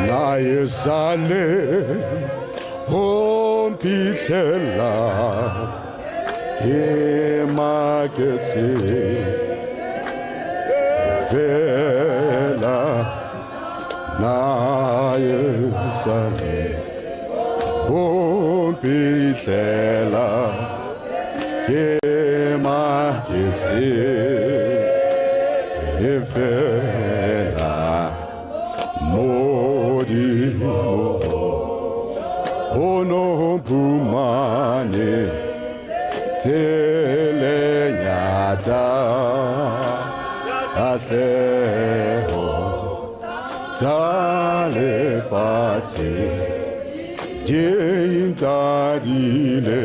na e sale ho mphitlhela ke maketse fela na e sale ho mphitlhela ke maketse fela Modimo o no phumane tseleng ya tahleho tsa lefatshe Di ntadile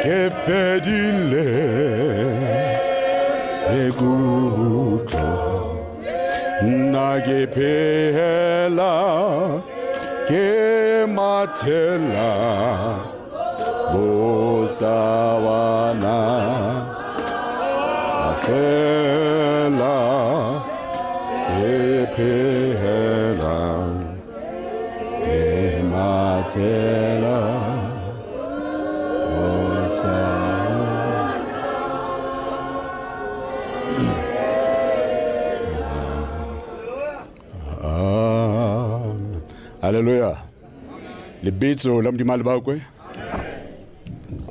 ke fedile le kutlo nna ke phela ke mathela bosawana fela ke phela ke mathela bosawana. Amen. Haleluya. Lebitso la Modimo a le bakwe.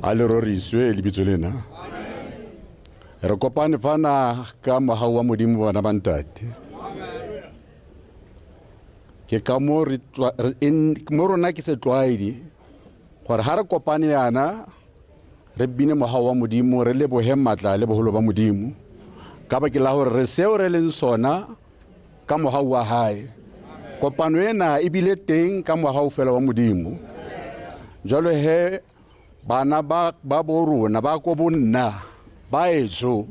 A le roriswe lebitso lena. Re kopane fana ka mohau wa Modimo bana ba ntate. Ke ka mo re mo rona ke setlwaedi gore ha re kopane yana re bine mohau wa Modimo, re lebohe matla le boholo ba Modimo ka bakeng la hore re seo re leng sona ka mohau wa hae. Kopano ena e bile teng ka mohau fela wa Modimo. Jwalo he bana ba ba bo rona ba ko bonna ba etsho,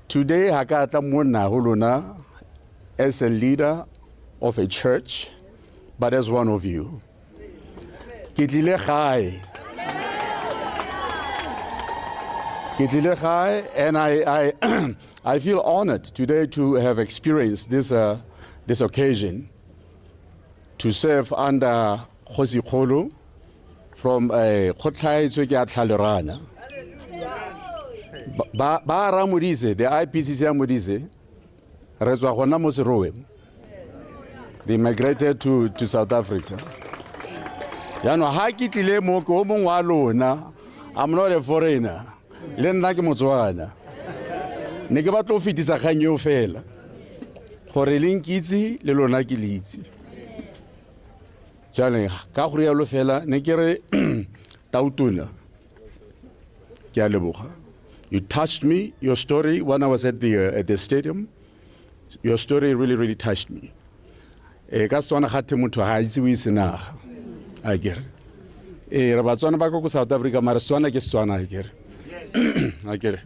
today ha ka tla mona ho lona as a leader of a church, but as one of you. Ke tlile gae, ke tlile gae, and I feel honored today to have experienced this occasion to serve under Kgosi Kgolo from Kgotlhaetswe ke a Tlhalerana. Ba ra Modise, the IPCC ya Modise, re tswa gona mo Serowe. They migrated to South Africa. Jaanong ha ke tlile mo ke o mongwe wa lona, I'm not a foreigner. Le nna ke Motswana. Ne ke batla go fetisa kgang eo fela gore le nkitse le lona ke le itse. Jaanong ka go rialo fela ne ke re Tautona, ke a leboga. You touched me, your story, when I was at the stadium. Your story really, really touched me. E ka Setswana gathe motho ga a itse o ise naga. A kere. E re Batswana ba ko South Africa mare Setswana ke Setswana a kere. A kere.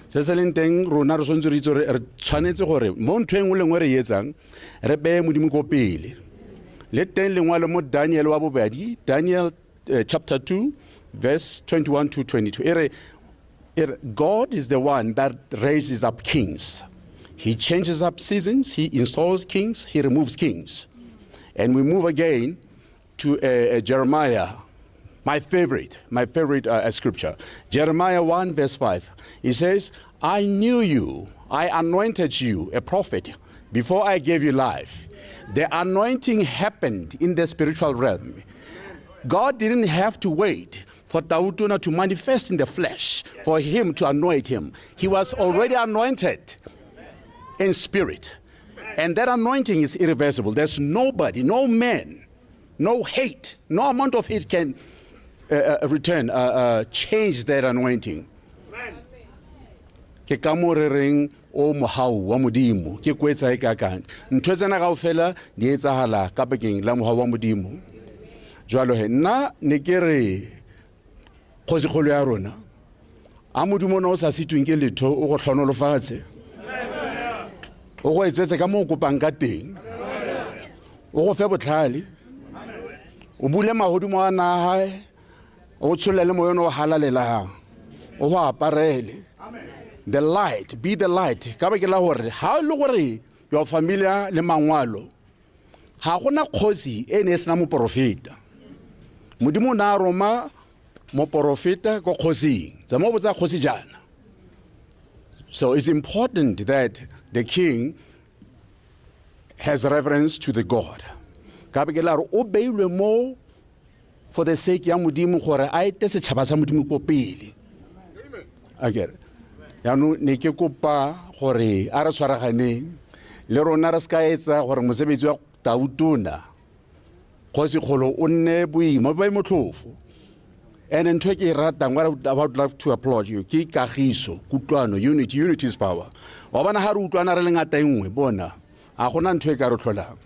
Se se leng teng rona re tshwanetse re itse gore re tshwanetse gore mo ntho e nngwe le nngwe re e etsang re beye Modimo ko pele. Le teng lengwalo mo Daniel wa bobedi, Daniel chapter 2 verse 21 to 22. E re, God is the one that raises up kings. He changes up seasons, he installs kings, he removes kings. And we move again to Jeremiah, my favorite scripture. Jeremiah 1 verse 5. He says, "I knew you, I anointed you a prophet before I gave you life." The anointing happened in the spiritual realm. God didn't have to wait for Tautona to manifest in the flesh for him to anoint him. He was already anointed in spirit. And that anointing is irreversible. There's nobody, no man, no hate, no amount of hate can change that anointing. Ke ka mo re reng o mohau wa Modimo ke kwetsa e kakang ntho tsena kaofela di etsahala ka bakeng la mohau wa Modimo. Jwalo he nna ne ke re kgosikgolo ya rona a Modimo o ne o sa sitweng ke letho o go tlhonolofatse, o go etsetse ka mo o kopang ka teng, o go fe botlhale, o bule mahodimo a naga, o tsholele moya o halalelang o go aparele. The light be the light ka bakeng la gore ha e le gore your familiar le mangwalo ga gona kgosi e ne e sena moporofeta. Modimo o ne a roma moporofeta ko kgosing tsamao o botsa kgosi jaana. So it's important that the king has reverence to the God ka bakeng la gore o beilwe mo for the sake ya Modimo gore a ete setšhaba sa Modimo ko pele akere. Yaanong ne ke kopa gore a re tshwaraganeng le rona re se ka etsa gore mosebetsi wa Tautona kgosikgolo o nne boima bo motlhofo. And ntho e ke e ratang, what I would like to applaud you, ke kagiso, kutlwano, unity. Unity is power. Wa bona ga re utlwana re le ngata e nngwe bona a gona ntho e ka re tlholang.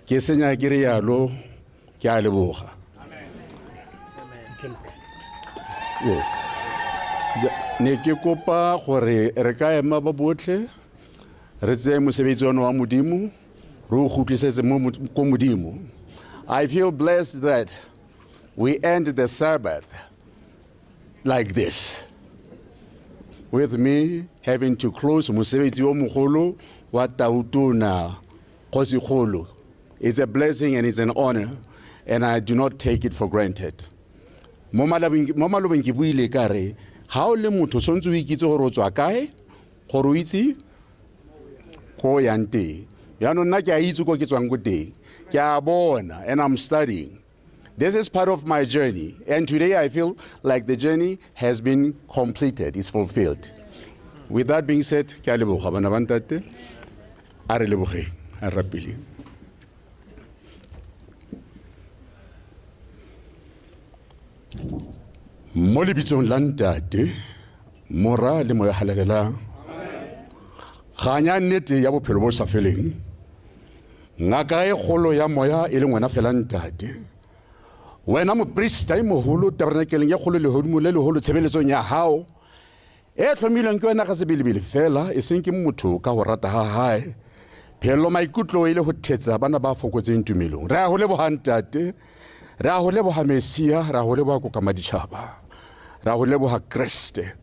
Ke senya ke re yalo, ke a leboga. Yes. Ne ke kopa gore re ka ema ba botlhe re tseye mosebetsi ono wa Modimo re o kgutlisetse mo ko Modimo. I feel blessed that we end the Sabbath like this, with me having to close mosebetsi o mogolo wa Tautona Kgosikgolo. It's a blessing and it's an honor, and I do not take it for granted. Mo malobeng ke buile ka re ga o le motho tshwanetse o ikitse gore o tswa kae, gore o itse ko o yang teng. Jaanong nna ke a itse ko ke tswang ko teng, ke a bona, and I'm studying. This is part of my journey, and today I feel like the journey has been completed, it's fulfilled. With that being said, ke a leboga bana ba ntate, a re lebogeng, a re rapeleng. Mo lebitsong la Ntate, Mora le Moya Halalelang, ganya nnete ya bophelo bo sa feleng, ngaka e kgolo ya moya e leng wena fela Ntate, wena moprista e moholo tabernakeleng ya kgolo lehodimo le leholo tshebeletsong ya hao e tlhomilweng ke wena ga sebelebele fela, e seng ke motho ka go rata ga hae. Phelelo maikutlo e le go thetsa bana ba fokotseng tumelong. Re a go leboga Ntate, re a go leboga Mesia, re a go leboga Kokamaditšhaba, re a go leboga Kreste.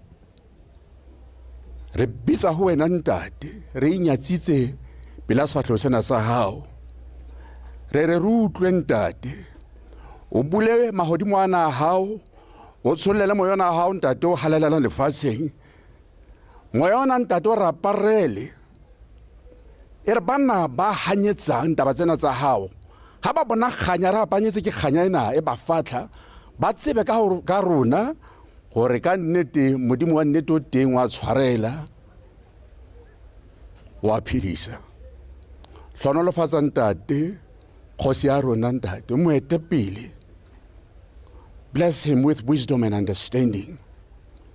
Re bitsa go wena Ntate, re inyatsitse pela sefatlhego sena sa gago. Re re re utlwe Ntate, o bule magodimo ana a gago, o tshololele moya ona wa gago Ntate o halalelang lefatsheng. Moya ona Ntate o re aparele. E re banna ba hanyetsang taba tsena tsa gago, ga ba bona kganya re apanyetse ke kganya ena e ba fatlha, ba tsebe ka rona gore ka nnete Modimo wa nnete o teng, wa tshwarela, wa phedisa. Hlonolofatsa Ntate, kgosi ya rona Ntate, mo ete pele. Bless him with wisdom and understanding.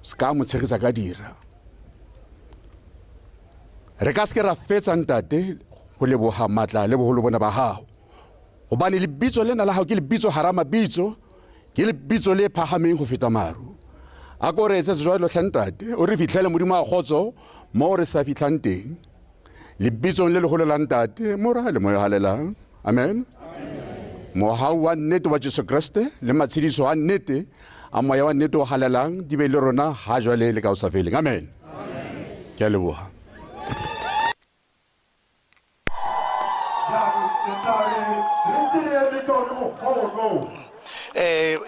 Se ka mo tshegetsa ka dira. Re ka se ke ra fetsa Ntate go leboga matla le boholo bona ba gago, gobane lebitso lena la gago ke lebitso hara mabitso, ke lebitso le phahameng go feta maru. A ko re etsetse jwalo tlhe Ntate, o re fitlhele Modimo wa kgotso mo re sa fitlhang teng. Lebitsong le leholo la Ntate, Mora le Moya o Halalelang. Amen. Mohau wa nnete wa Jesu Kreste le matshediso a nnete a Moya wa nnete o halalelang di be le rona ha jwale le ka ho sa feleng. Amen. Ke a leboha.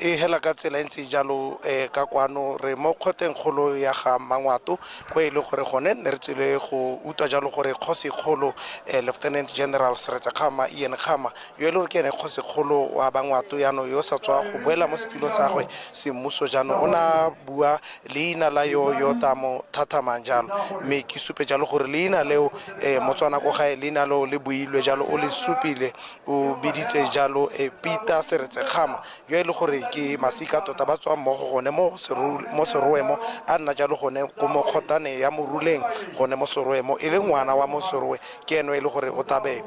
E hela ka tsela e ntse jalo ka kwano re mo kgoteng kgolo ya ga Mangwato, ko e le gore gone ne re tsile go utlwa jalo gore kgosi kgolo Lieutenant General Seretse Khama Ian Khama, yo e le gore ke ene kgosi kgolo wa Bangwato jaanong, yo sa tswa go boela mo setulong sa gagwe semmuso jaanong, o ne a bua leina la yo yo ta mo thathamang jalo. Mme ke supe jalo gore leina leo Motswana ko gae, leina leo le builwe jalo, o le supile, o biditse jalo Peter Seretse Khama, yo e le gore ke masika tota ba tswa mmogo gone mo Serowe mo, a nna jalo gone ko mo kgotane ya Moruleng gone mo Serowe mo, e le ngwana wa mo Serowe, ke ene e le gore o tabe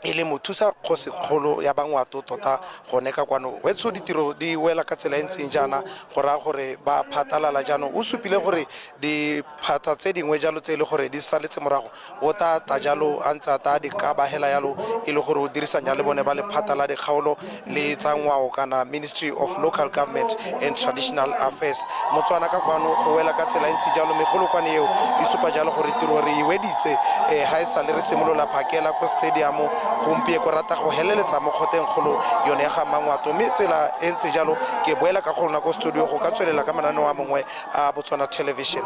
e le mothusa kgosikgolo ya Bangwato tota gone ka kwano. Wetsho ditiro di wela ka tsela e ntseng jaana, go raya gore ba phatalala jaanong. O supile gore diphatha tse dingwe jalo tse e le gore di saletse morago, o tla tla jalo a ntse a tla di kaba hela yalo, e le gore o dirisanya le bone ba lephata la dikgaolo le tsa ngwao kana Ministry of Local Government and Traditional Affairs. Motswana ka kwano go wela ka tsela e ntse jalo, megolokwane eo e supa jalo gore tiro re e weditse ha e sale re simolola phakela ko stadium, gompieko rata go heleletsa mo kgoteng kgolo yone ya ga Mangwato. Mme tsela e ntse jalo, ke boela ka go lona ko studio go ka tswelela ka mananeo a mangwe a Botswana Television.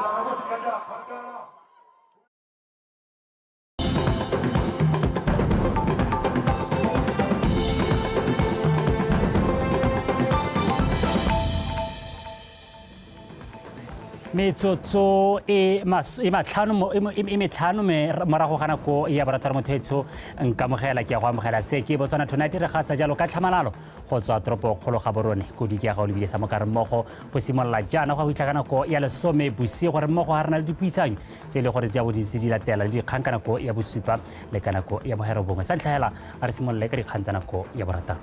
Metsotso e e matlhano e e metlhano morago ga nako ya borataro motho nkamogela ke ya go amogela se ke Botswana Tonight re gasa jalo ka tlhamalalo go tswa toropo kgolo ga borone kodu ke ya ga o lebile sa mokare mmogo go simolola jaana go ya go fitlha ka nako ya lesome bosigo re mmogo ga re na le dipuisanyo tse e le gore di a bo di ntse di latela le dikgang ka nako ya bosupa le ka nako ya bohero bongwe. Sa ntlha hela a re simolole ka dikgang tsa nako ya borataro.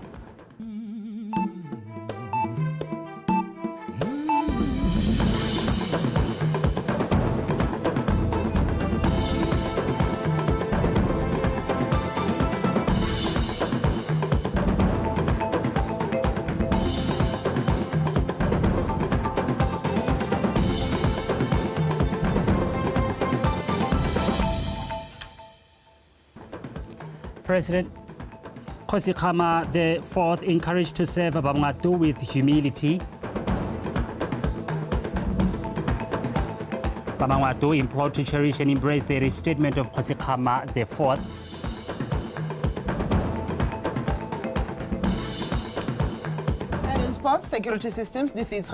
President Kgosi Khama the fourth encouraged to serve Bangwato with humility. Bamangwato implored to cherish and embrace the restatement of Kgosi Khama the fourth. And in sports, Security Systems defeats